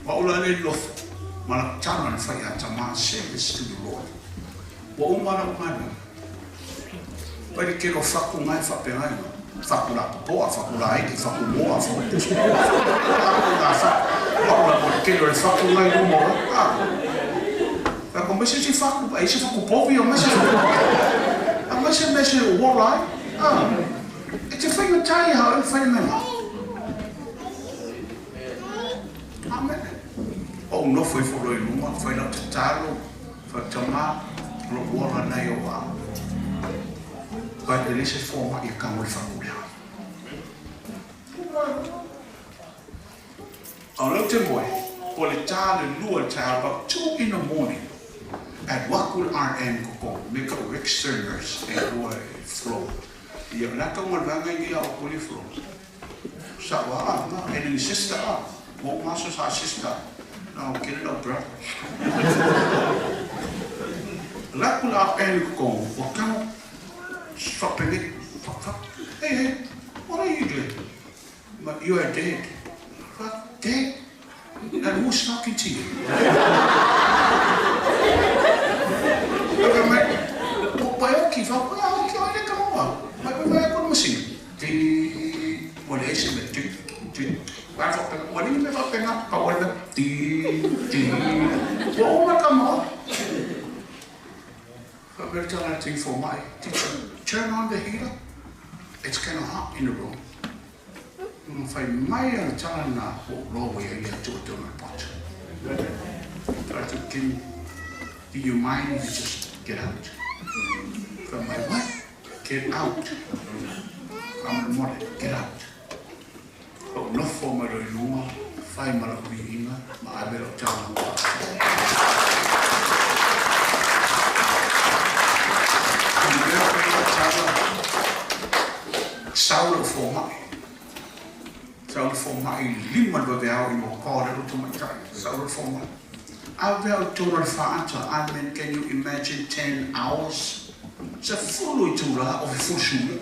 [SPEAKER 6] Wa ula le lofo. Ma la tana na whai a tama service to the Lord. Wa umara umara. Pai le kero whaku ngai whape ngai. Whaku la popoa, whaku la aiki, whaku moa, whaku pusu. Whaku la whaku. Whaku la mo kero le whaku ngai rumo. Whaku mese si whaku, ai se whaku povi o mese whaku. A mese mese o wala ai. E te whainga tai hao e whai mena. Amen. O nofo i whoro i lunga, whai lau te talo, whai tama, lo wala nei o a. Pai e lese fōma i ka ngore whakulea. Au lau te moe, po le tā le lua le tā, about 2 in the morning, at Wakul RN koko, me ka registered nurse e lua e flow. Ia laka ngā ranga ia o kuli flow. Sa wa a, nga, e ni sister a, mo maso sa sister. No, get it up, bro. Lakul RN koko, wakano, stopping it, fuck, fuck. Hey, hey, what are you doing? But you are dead. Fuck, dead? And who's talking to you? Okay, mate. Pai oki, fa, pai oki, ai le kanoa. Mai pai pai kono masini. Ti, wale ese me, ti, ti. Wale wale me fa penga, pa wale, ti, ti. Wa o ma kamo. Fa me tala ti for mai. Ti, turn on the heater. It's kind of hot in the room. Whai mai a tala nā o roa ia ia tua tua mai pot. I said, do you mind if you just get out? From my what? Get out. I'm the mother, get out. O nofo mai roi lunga, whai mara hui inga, ma abero tala ngā. Saula fō mai. Saula fō mai lima le vave i mo kōre roto mai tai. Saula fō mai. A vea o tōna le whaata. I mean, can you imagine 10 hours? Sa fulu i tūra o fe fusula.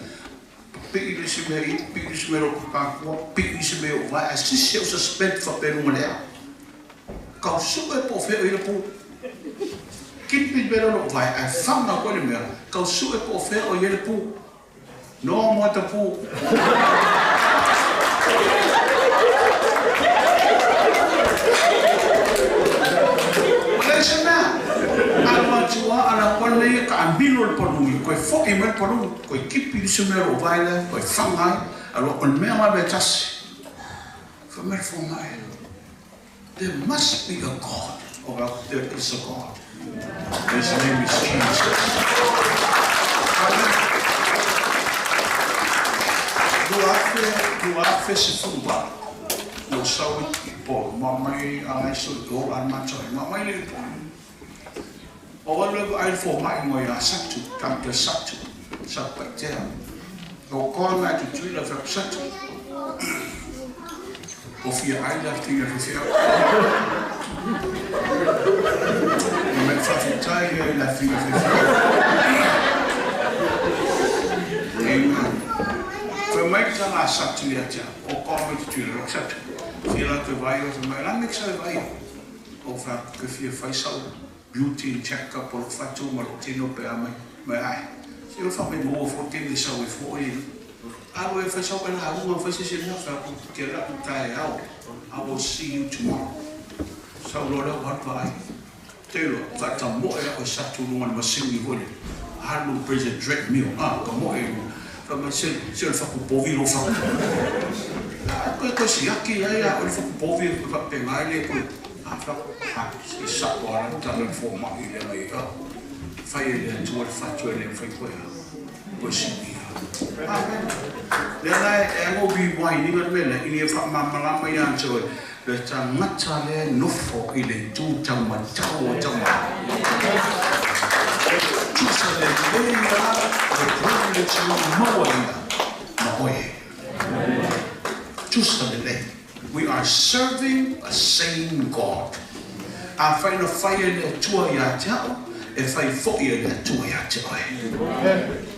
[SPEAKER 6] Pii le se mea i, pii le se mea roko kākua, pii se mea o vai. A sisi o sa spend wha pēnu lea. Kau suka e po wheo i le pū. Kipi mea roko vai, a whanga koe le mea. Kau suka e po wheo i le pū. No mo te pū. Wale se mea. A Fo'i mai le paluni, toe kipi le isi mea o lou vae lea, toe faga ai, alu atu, o le mea lava e tasi. Fai mai le fomai, There must be a God, or else there is a God. His name is Jesus. Amen. 2018, na ou sau i Upolu, ma mai a ai so i ola a matou ai, ma mai le i Upolu. O alu ai vaai le fomai mo ia Satu, Doctor Satu, Satupaitea. O koa ngai Tutuila fai atu Satu. O fia ai la tinga fe feau. E mai whawhitai ai la tinga fe feau. Amen. Fai mai tala a Satu ia te au, o koa mai Tutuila, o Satu. Fia la te vai o fai mai, la me sai vai. O fa ke fia fai sau beauty check up o lou fatu ma lou tino pe a mai mai ae. Se o fa mai mo fo tini sau e fo e alu e fai sau e lauga fai se se mea fai aku ke la ku taeao. I will see you tomorrow. Sau loa lea ua alu vaai. Te iloa, faatamoe au e satu i luga o le masini foi lele, alu pei se treadmill, a, ka moe i luga. Fai mai, se, se o le fatu povi lou fatu. A, toe, toe siaki ai a o le fatu povi e faapena ai le toe, a, fai atu, a, se sao lava le tala i le fomai lea na i ai, a, fai e le Atua le fatu e le mafai toe a, toe silia. Amen. Lea la e ago rewind ina le mea lea, ina ia faamalamalama ia te oe, le tagata lea e nofo i le itu taumatau o tama. Tusa lelei lava le privilege na maua ia ma oe. Tusa lelei. We are serving a same God. Afai na fai e le Atua ia te au, e fai foi e le Atua ia te oe.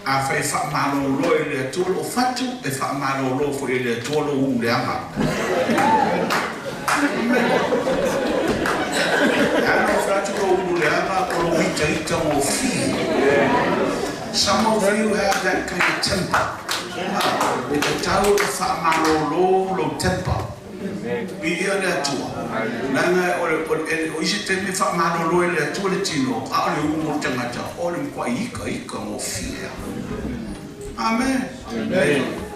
[SPEAKER 6] Afai e faamalolo e le Atua lou fatu, e faamalolo foi e le Atua lou uleaga. E ala ona fai atu lou ululeaga o lou itaita gofie. Some of you have that kind of temper. E tatau ona faamalolo lou temper. Viia le Atua. Leaga o le, o le, o isi taimi e faamalolo e le Atua le tino, a o le ulu o le tagata, o le matuai ika ika gofie lava. Amen.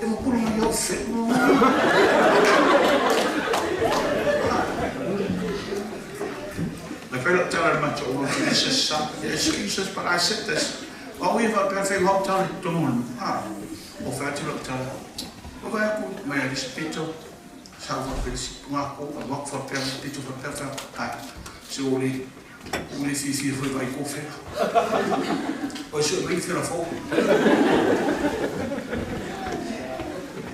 [SPEAKER 6] E mapolo mai au whenua. Le fai lau tala i le matou lotu, this is some excuses, but I said this. O au ia faapea fai lau tala i totonu o le ah, o fai atu lau tala. O vai aku mai a lisi pito, sau faapea lisi pungako, alu atu faapea lisi pito faapea fai atu, ai, se ua le, ua le fiafia foi vai kou fela. Oi sue mai fela fou.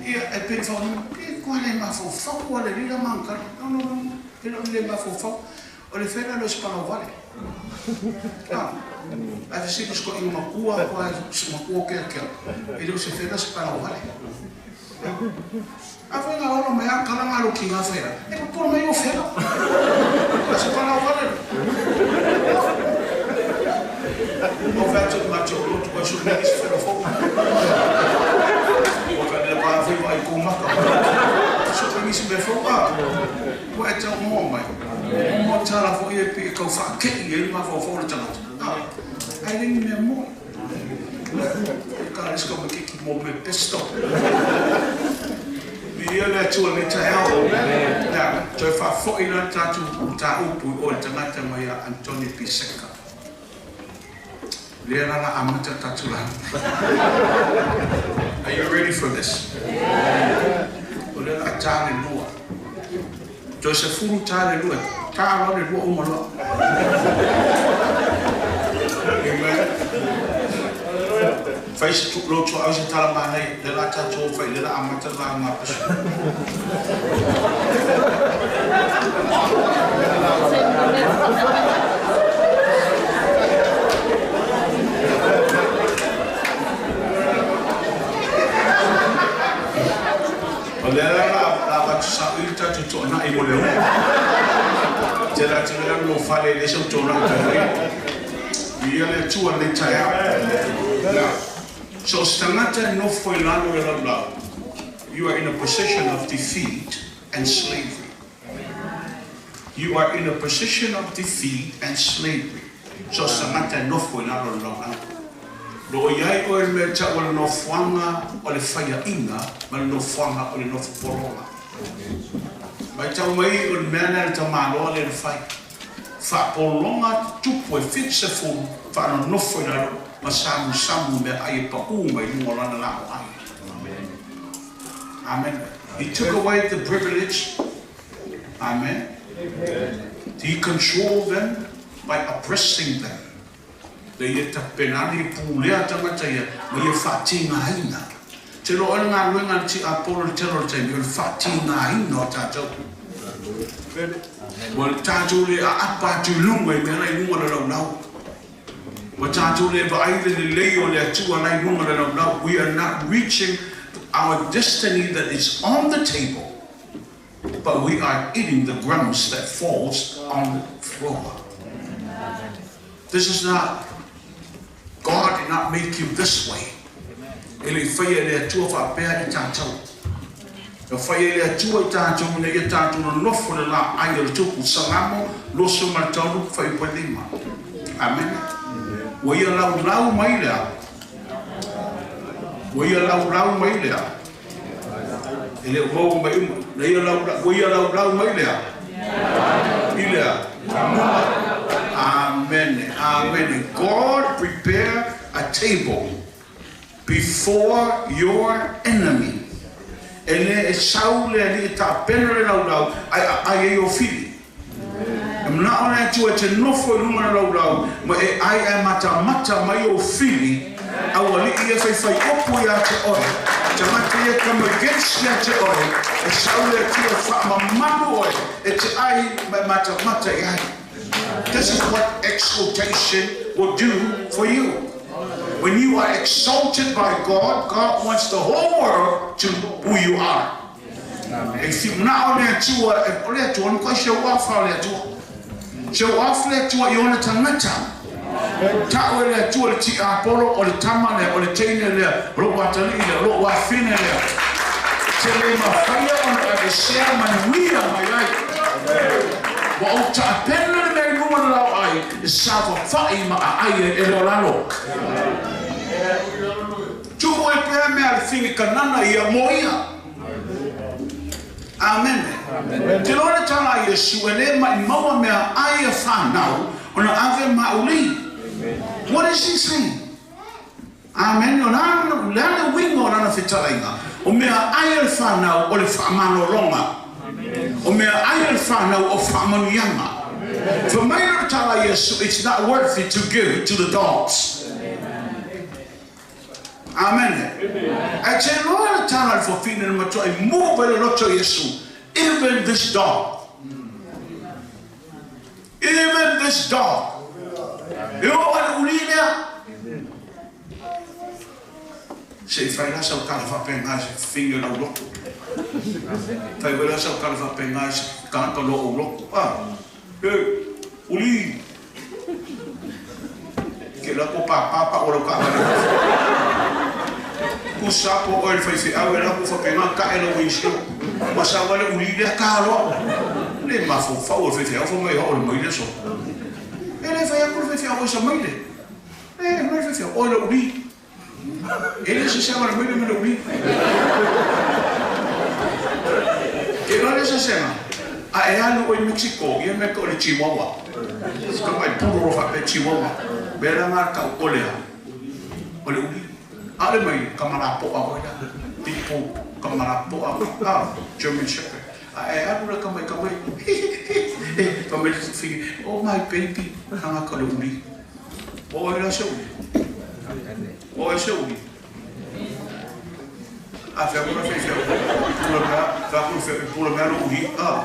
[SPEAKER 6] Ia, e pei whaonga, e koa le mafaufau, koa le lila mangkara. No, no, no, e le le mafaufau. O le fela le o se palau vale. Ah, ai fesili sikoa makua, koa se makua kea kea. E le o se fela se palau vale. A fai ngā olo mai a kala ngā roki ngā whaira. E paporo mai o fela. A se palau vale. O whai atu ngā te olo tu su nei se fela fou. O ka le pa fai vai ko maka. So ka nisi me fou a. Ua e tau moa mai. Mo tala fo ia pi e kau whaakei e ngā fau fau le tangata. Ah, ai lengi mea moe. Ka riska me kiki mo me pesto. Viia le Atua i lenei taeao. Now, toe faafoi la le tatou mataupu i o i le tagata mai ia Antoni Piseka. Lea la la amata le tatou lauga. Are you ready for this? O lea la a ta le lua. Toe 10 ta le lua. Ta loa le lua uma loa. Amen. Fai se lotu au se tala manaia, lea la tatou o fai, lea la amata le lauga a Pasu. O lea la la la avatu saʻu le tatou toanai mo le ulu. Tele atu lea lou fale e leai sau toanai talu ai. Viia le Atua i lenei taeao. Now, so o se tagata e nofo i lalo o le laulau, you are in a position of defeat and slavery. You are in a position of defeat and slavery. So o se tagata e nofo i lalo o le laulau. Lo o iai oe i le mea e tau o le nofoaga o le faiaʻiga ma le nofoaga o le nofopologa. Matau mai o le mea lea a le tamaloa lea na fai. Faapologa tupu e 70 faanonofo i lalo ma samusamu i meaai e paʻū mai luga o lana laoai. Amen. He took away the privilege. Amen. He controlled them by oppressing them. Le ia tapena ane i pulea tagata ia ma ia faatigaina. Te loa oe le galuega a le tiapolo i le tele o le taimi o le faatigaina o tatou. Ua tatou le aapa atu i luga i mea la i luga o le laulau. Ua tatou le vaai le lelei o le Atua la i luga o le laulau. We are not reaching our destiny that is on the table, but we are eating the crumbs that falls on the floor. This is not, God did not make you this way. E le i faia e le Atua faapea i tatou. Na faia e le Atua i tatou ina ia tatou nonofo i le laai o le tupu. Salamo 23, fuaiupu e 5. Amene. Ua ia laulau mai le a? Ua ia laulau mai le a? E le o maua mai uma. Na ia laulau, ua ia laulau mai le a? I le a? Luma. Amene. Amene. God prepare a table before your enemy. E le e sau le alii e tapena le laulau ae aai ai o fili. E manao le Atua e te nofo i luga o le laulau ma e ai ae matamata mai ou fili, aualii ia faifai upu ia te oe, tagata ia come against ia te oe, e sau le Atua e faamamalu oe e te ai ma e matamata i ai. This is what exaltation will do for you. When you are exalted by God, God wants the whole world to know who you are. E whiunao le Atua, e, o le Atua, no kai show off le Atua. Show off le Atua i ona tagata. Ta'u e le Atua le tiapolo, o le tama lea, o le teine lea, o lo'u atalii lea, o lo'u afine lea. Te le mafaia ona aveesea manuia mai ai. Ua ou taapena le mea i luga o le laoai, e safafa'i ma aai ai e le o lalo. Tuu ai pea mea a le figi kanana ia mo ia. Amene. Te loa le tala a Iesu, e le maʻimau a mea ai a whanau, ona ave mauli. What is he saying? Amene. O le a le uiga o lana fetalaiga? O mea ai a le whanau o le whaamalologa. O mea ai a le whanau o whaamanuiaga. Fai mai le tala a Iesu, it's not worth it to give to the dogs. Amene. Ae te loa le tala a le fafine na matuai move ai le loto o Iesu, even this dog. Even this dog. E oo i le uli lea. Se i fai la sau tala faapena i se fafine o lau loto. Fai foi la sau tala faapena i se tagata o lou loto. Ah, e, uli. Ke la ko pāpā pa o lau kaʻawale. Kusa po oe le faifeau e lau faapena kaʻe lau windshield. Ua sau lava le uli lea ka loa. Le mafaufau o le faifeau fai mai o le mai le aso. E le fai atu le faifeau oi sa mai le. E mai le faifeau oi le uli. E le se sega o le mai le ma le uli. Ke loa le se sega. A e alu oe i Mexico, ia mea ka o le Chihuahua. Ka mai pulu ro faapea Chihuahua. Mea la ngā tau o le a. O le uli. A le mai ka malapoa hoi la. Pitbull ka malapoa. Ah, German Shepherd. A e alu la ka mai ka mai. E, ka mai le whingi. Oh my baby. Hanga ka le uli. O ai la se uli. O ai se uli. A fea kona fei fea. Pula mea, fea kona fea, pula mea lo uli. A.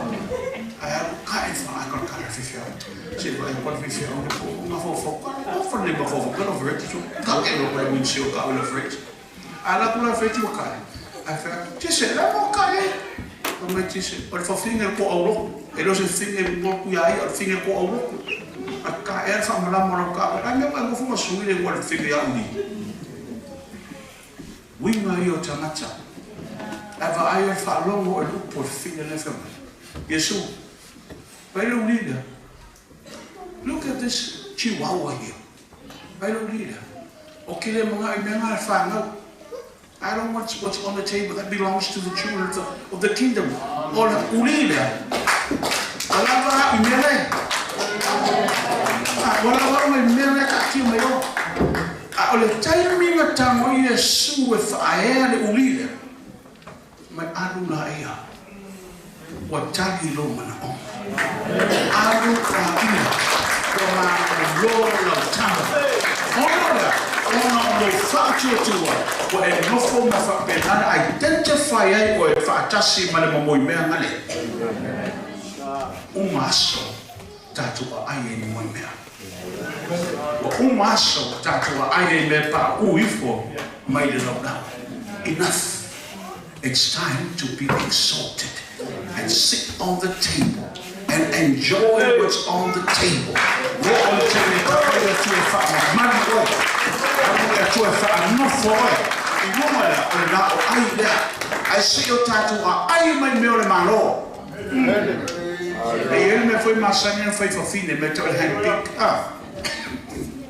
[SPEAKER 6] Ai alu ka e wha ai kona kare fei fea. Se wa e kona fei fea. O ne po nga fo fo. O fa ne ma fo fo. Kana vret. Ka ke lo kona windshield ka ula vret. A la kula vret wa ka e. Ai fea. Tise, la mo ka e. O mai tise. O le whawhinga ko au loko. E lo se whinga mo ku ia ia, o le whinga ko au loko. A ka e al wha malama lau ka. Ai mea pa ngofu ma sui le wa le whinga ia uli. Uiga ia o tagata. Ae vaai o le faalogo o le upu a le fafine lea fai mai, Iesu, vaai le uli lea. Look at this chihuahua here. Vaai le uli lea. O ke le mga i mea ngā whāngau. I don't want what's on the table. That belongs to the children of the kingdom. O le uli lea. O lava i mea le. O lava mai mea le ka tia mai o. A o le taimi nga tango i e su e whaea le uli lea. Mai alu la ia. Ua tali lo mana o. Alu la ia. Ua ma lo lau tama. Ona lea. Ona o lo whaatuatua. Ua e nofo ma whapenana. Identify ai o e whaatasi ma le mamoi mea ngale. Uma aso tātou a ai e ni moi mea. Ua uma aso tātou a ai e mea pa u ifo mai le lau lau. Enough. It's time to be exalted and sit on the table and enjoy what's on the table. Ro o le tele ka oi a tue wha mani oi. Oi a tue wha nofo oi. I runga lea, o le la o ai lea. Ai se o tātou a ai mai mea o le malo. E ele me foi masani na fai fafine me te o le handpick. Ah.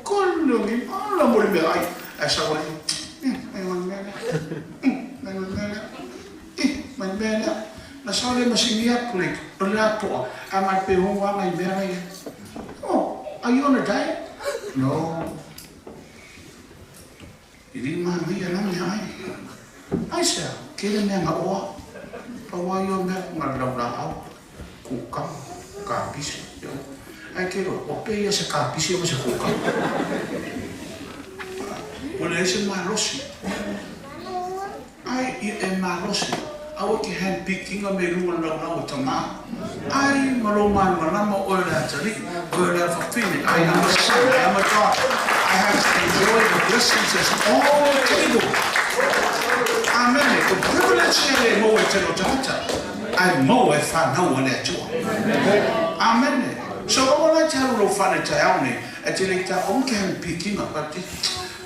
[SPEAKER 6] Kolongi, ala mo le mea ai. Ai sa wale, mai mai mea lea. Mai mai mea lea. Mai mea lea. Na sa le masingi aku le, o le apoa. A mai pe honga ngai mea ngai. Oh, are you on a diet? No. I ri maa ngai alanga ai. Ai sea, kere mea nga oa. Pa wai o mea nga lau la au. Kukau, ka pisi. Ai kero, o pe ia se ka pisi o se kukau. O le ese malosi. Ai ia e malosi. Aua ke handpickinga me runga lau lau o tama. Ai malo malama o le atari, o le whawhine. I am a son, I am a daughter. I have to enjoy the blessings that's on the table. Amen. O privilege e le mo e te lo tata. Ai mo e whanau o le atua. Amen. So o la te aru lo whane te au nei, e te le ta o ke handpickinga, but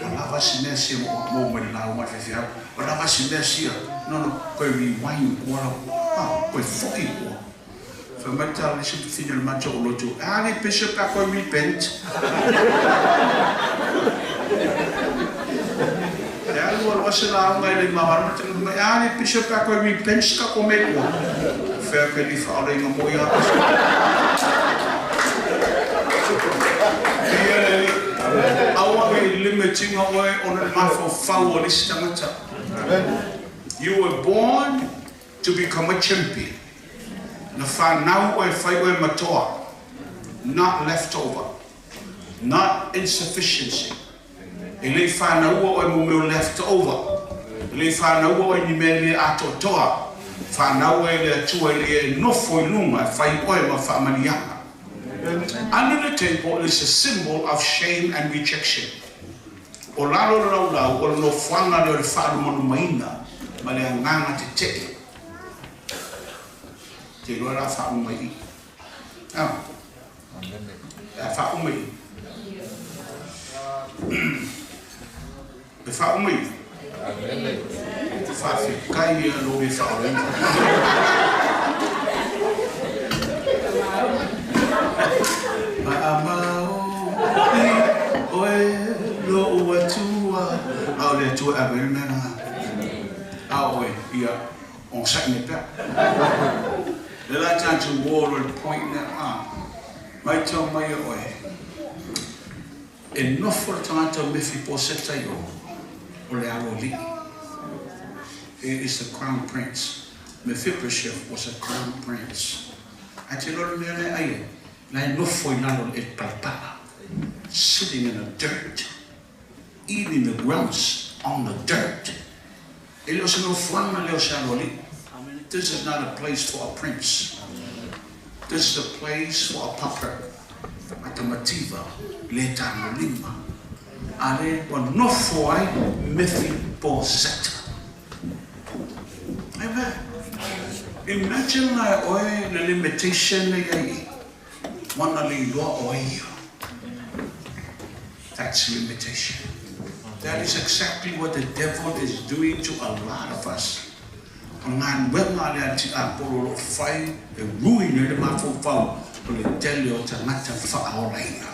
[SPEAKER 6] o lava si mea sia mo mo le lau mai whewhiau. O lava si mea sia. No, no, koe rewind kua lau. Ah, koe foki kua. Wha mai tā le sipu whina le macho o lotu. Ali bishop a koe repent. E alu alu ase la au ngai le mawana te mai. Ali bishop a koe repent ka ko me kua. Whea ke li whaore inga mo ia. Ia le li. Aua e limitinga oe o le mafo whau o lisi tangata. You were born to become a champion. Na whanau oe whai oe matoa. Not leftover. Not insufficiency. E le whanau oe mo meo leftover. E le whanau oe ni mea le atotoa. Whanau oe le atua le e nofo i lunga whai oe ma whaamanianga. Under the table is a symbol of shame and rejection. O lalo lau lau o le nofuanga le o le whaalumalumaina ma le anganga te teke. Te roa la whaumai i. Ah. La whaumai i. Le whaumai i. Te whawhikai ia lo e whaorenga. Maamao i oe lo ua tua. Au le tua a wele mea nga. Au oe ia o sai me pea. Le la tātou wall o le point nea. Ah. Mai tau mai oe. E nofo le tangata mefi po seta i o. O le alo li'i. He is the crown prince. Mephibosheth was a crown prince. Ai te lolo mea le ai e. Lai nofo i lalo e palapala. Sitting in the dirt. Eating the grubs on the dirt. E leo se nofuanga leo se alo li'i. This is not a place for a prince. This is a place for a pauper. Ata mativa le tāno lima. A le ua nofo ai Mephibosheth. Amen. Imagine lai oe le limitation nei ai i. Wana le iloa o ai ia. That's limitation. That is exactly what the devil is doing to a lot of us. O ngā nuenga le ati a polo lo whai e rui nei le mawhauwhau o le tele o tangata whaoraina.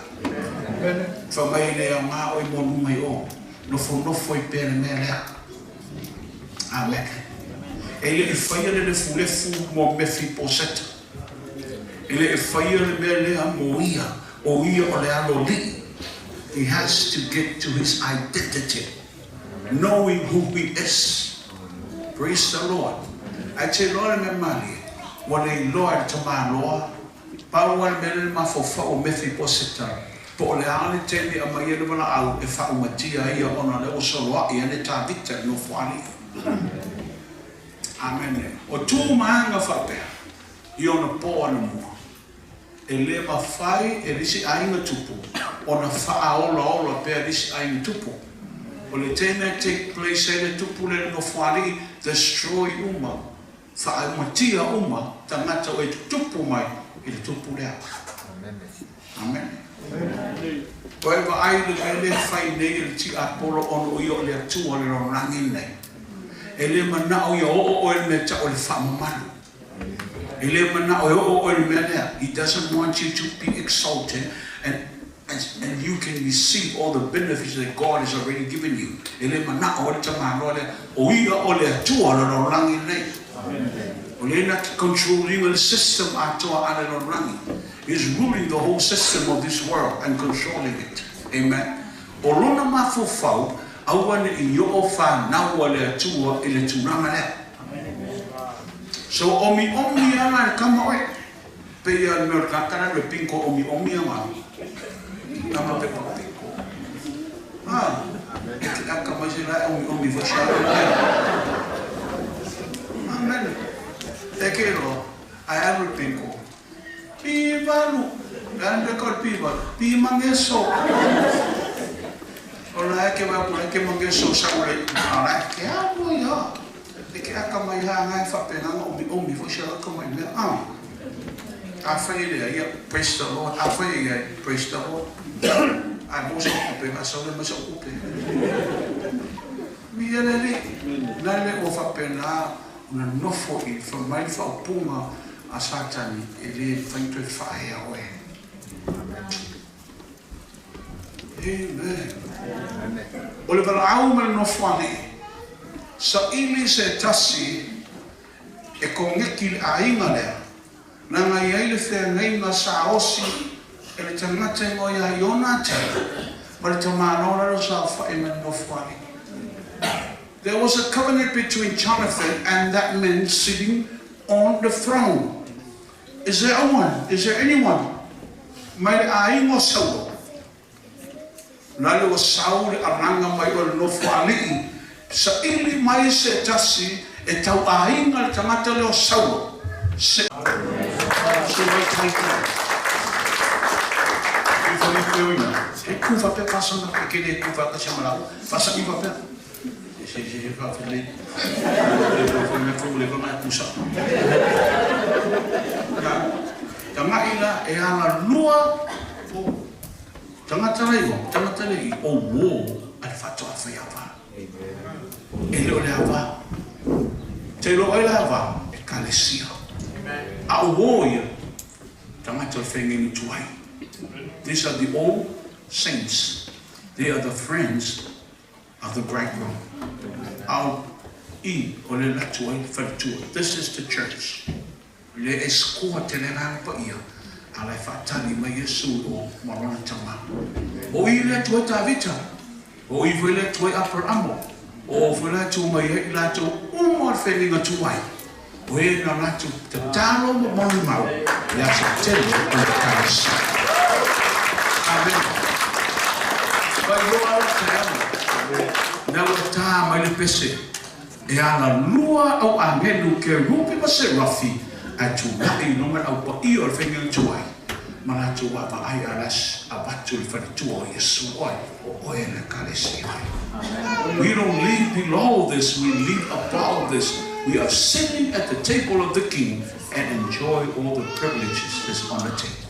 [SPEAKER 6] Wha mai le au ngā oi mō numai o. Nofonofo ai pea i le mea lea. Amene. E le i faia le lefulefu mo Mefiposeta. E le i faia le mea lea mo ia. O ia o le aloalii. He has to get to his identity. Knowing who he is. Praise the Lord. Ae te iloa le mea malie, ua le iloa e le tamaloa, pau lava le mea lea le mafaufau o Mefiposeta, po o le a le taimi e aumai ai le valaau e faaumatia ai ia ona o lea ua soloai ai le Tavita i le nofoalii. Amene. O tu ma aga faapea i ona po anamua, e le mafai e le isi aiga tupu ona faaolaola pea le isi aiga tupu. O le taimi e take place ai le tupu lea i le nofoalii, destroy uma, faaumatia uma tagata o e tutupu mai i le tupu lea. Amene. Ua e vaai i le mea lea e fai nei e le tiapolo ona o ia o le Atua o le lalolagi lenei. E le manao ia oo oe i le mea tau o le faamamalu. E le manao e oo oe i le mea lea. He doesn't want you to be exalted and and you can receive all the benefits that God has already given you. E le manao ai le tamaloa lea, o ia o le Atua o le lalolagi lenei. O lea na te control ina le system atoa a le lalolagi. He is ruling the whole system of this world and controlling it. Amen. O lona mafaufau, aua ne i oo fanau a le Atua i le tulaga lea. So omiomi ala e kama oe. Pei a le mea o le tagata la le pinko omiomi anga. Tama pe pa pinko. Ah, e te aka mai se la e omiomi fo sa. Amen. E ke ro, ai alu le pinko. Pi valu. Le ana le ka pi valu. Pi mangeso. O la e ke vai ko ke mangeso sa ule. Ala ke alu ia. E ke akamai la nga e faapena ona omiomi foi se akamai mea a. Afai e leai, ia, praise the Lord. Afai e iai, praise the Lord. Ae maua sau tupe, a sau lea mai sau tupe. Viia le Alii. Na le ua faapena ona nofo i fai mai le faaupuga a Satani e le mafai ona toe faaea oe. Amen. O le valaau ma le nofoalii, saili se tasi e koneki le aiga lea, leaga e i ai le feagaiga sa osi e le tagata i ngoe ia Ionatana ma le tamaloa lea o saofai ma le nofoalii. There was a covenant between Jonathan and that man sitting on the throne. Is there one? Is there anyone? Mai le aiga o Saulo. La le ua sau le alaga mai o le nofoalii, saili mai se tasi e tauaiga le tagata lea o Saulo, se. Se mai taitala. I whai He ku faapea pasana e ke le ku faatasi ma laua. Fasaʻi faapea. Se se se faafele. Le fai mai fu le fanga e kusa. Na, tagaʻi la e alalua o tagata la i o, tagata le i o uō a le faatoa fai ava. E le o le ava. Te iloa ai le ava, Ekalesia. A o uō ia, tagata o le feagaiga tuai. These are the old saints. They are the friends of the bridegroom. A o i o le alu atu ai le faletua. This is the church. Le escort le Agaga Paia, a la e faatali mai Iesu i o ma lona tama. O i le atu ai Tavita, o i foi le atu ai Aperamo, o o foi la atu mai ai i latou uma o le feagaiga tuai, o e na latou tatalo ma molimau i aso tele o le Ekalesia. Amene. Mai loa la taeao, lea ua ta mai le pese. E alalua au agelu kerupi ma serafi ae tulaʻi i luga le au paia o le faiga tuai ma latou vaavaai a las avatu i le faletua o Iesu oe o oe le Ekalesia. We don't live below this, we live above this. We are sitting at the table of the King and enjoy all the privileges that's on the table.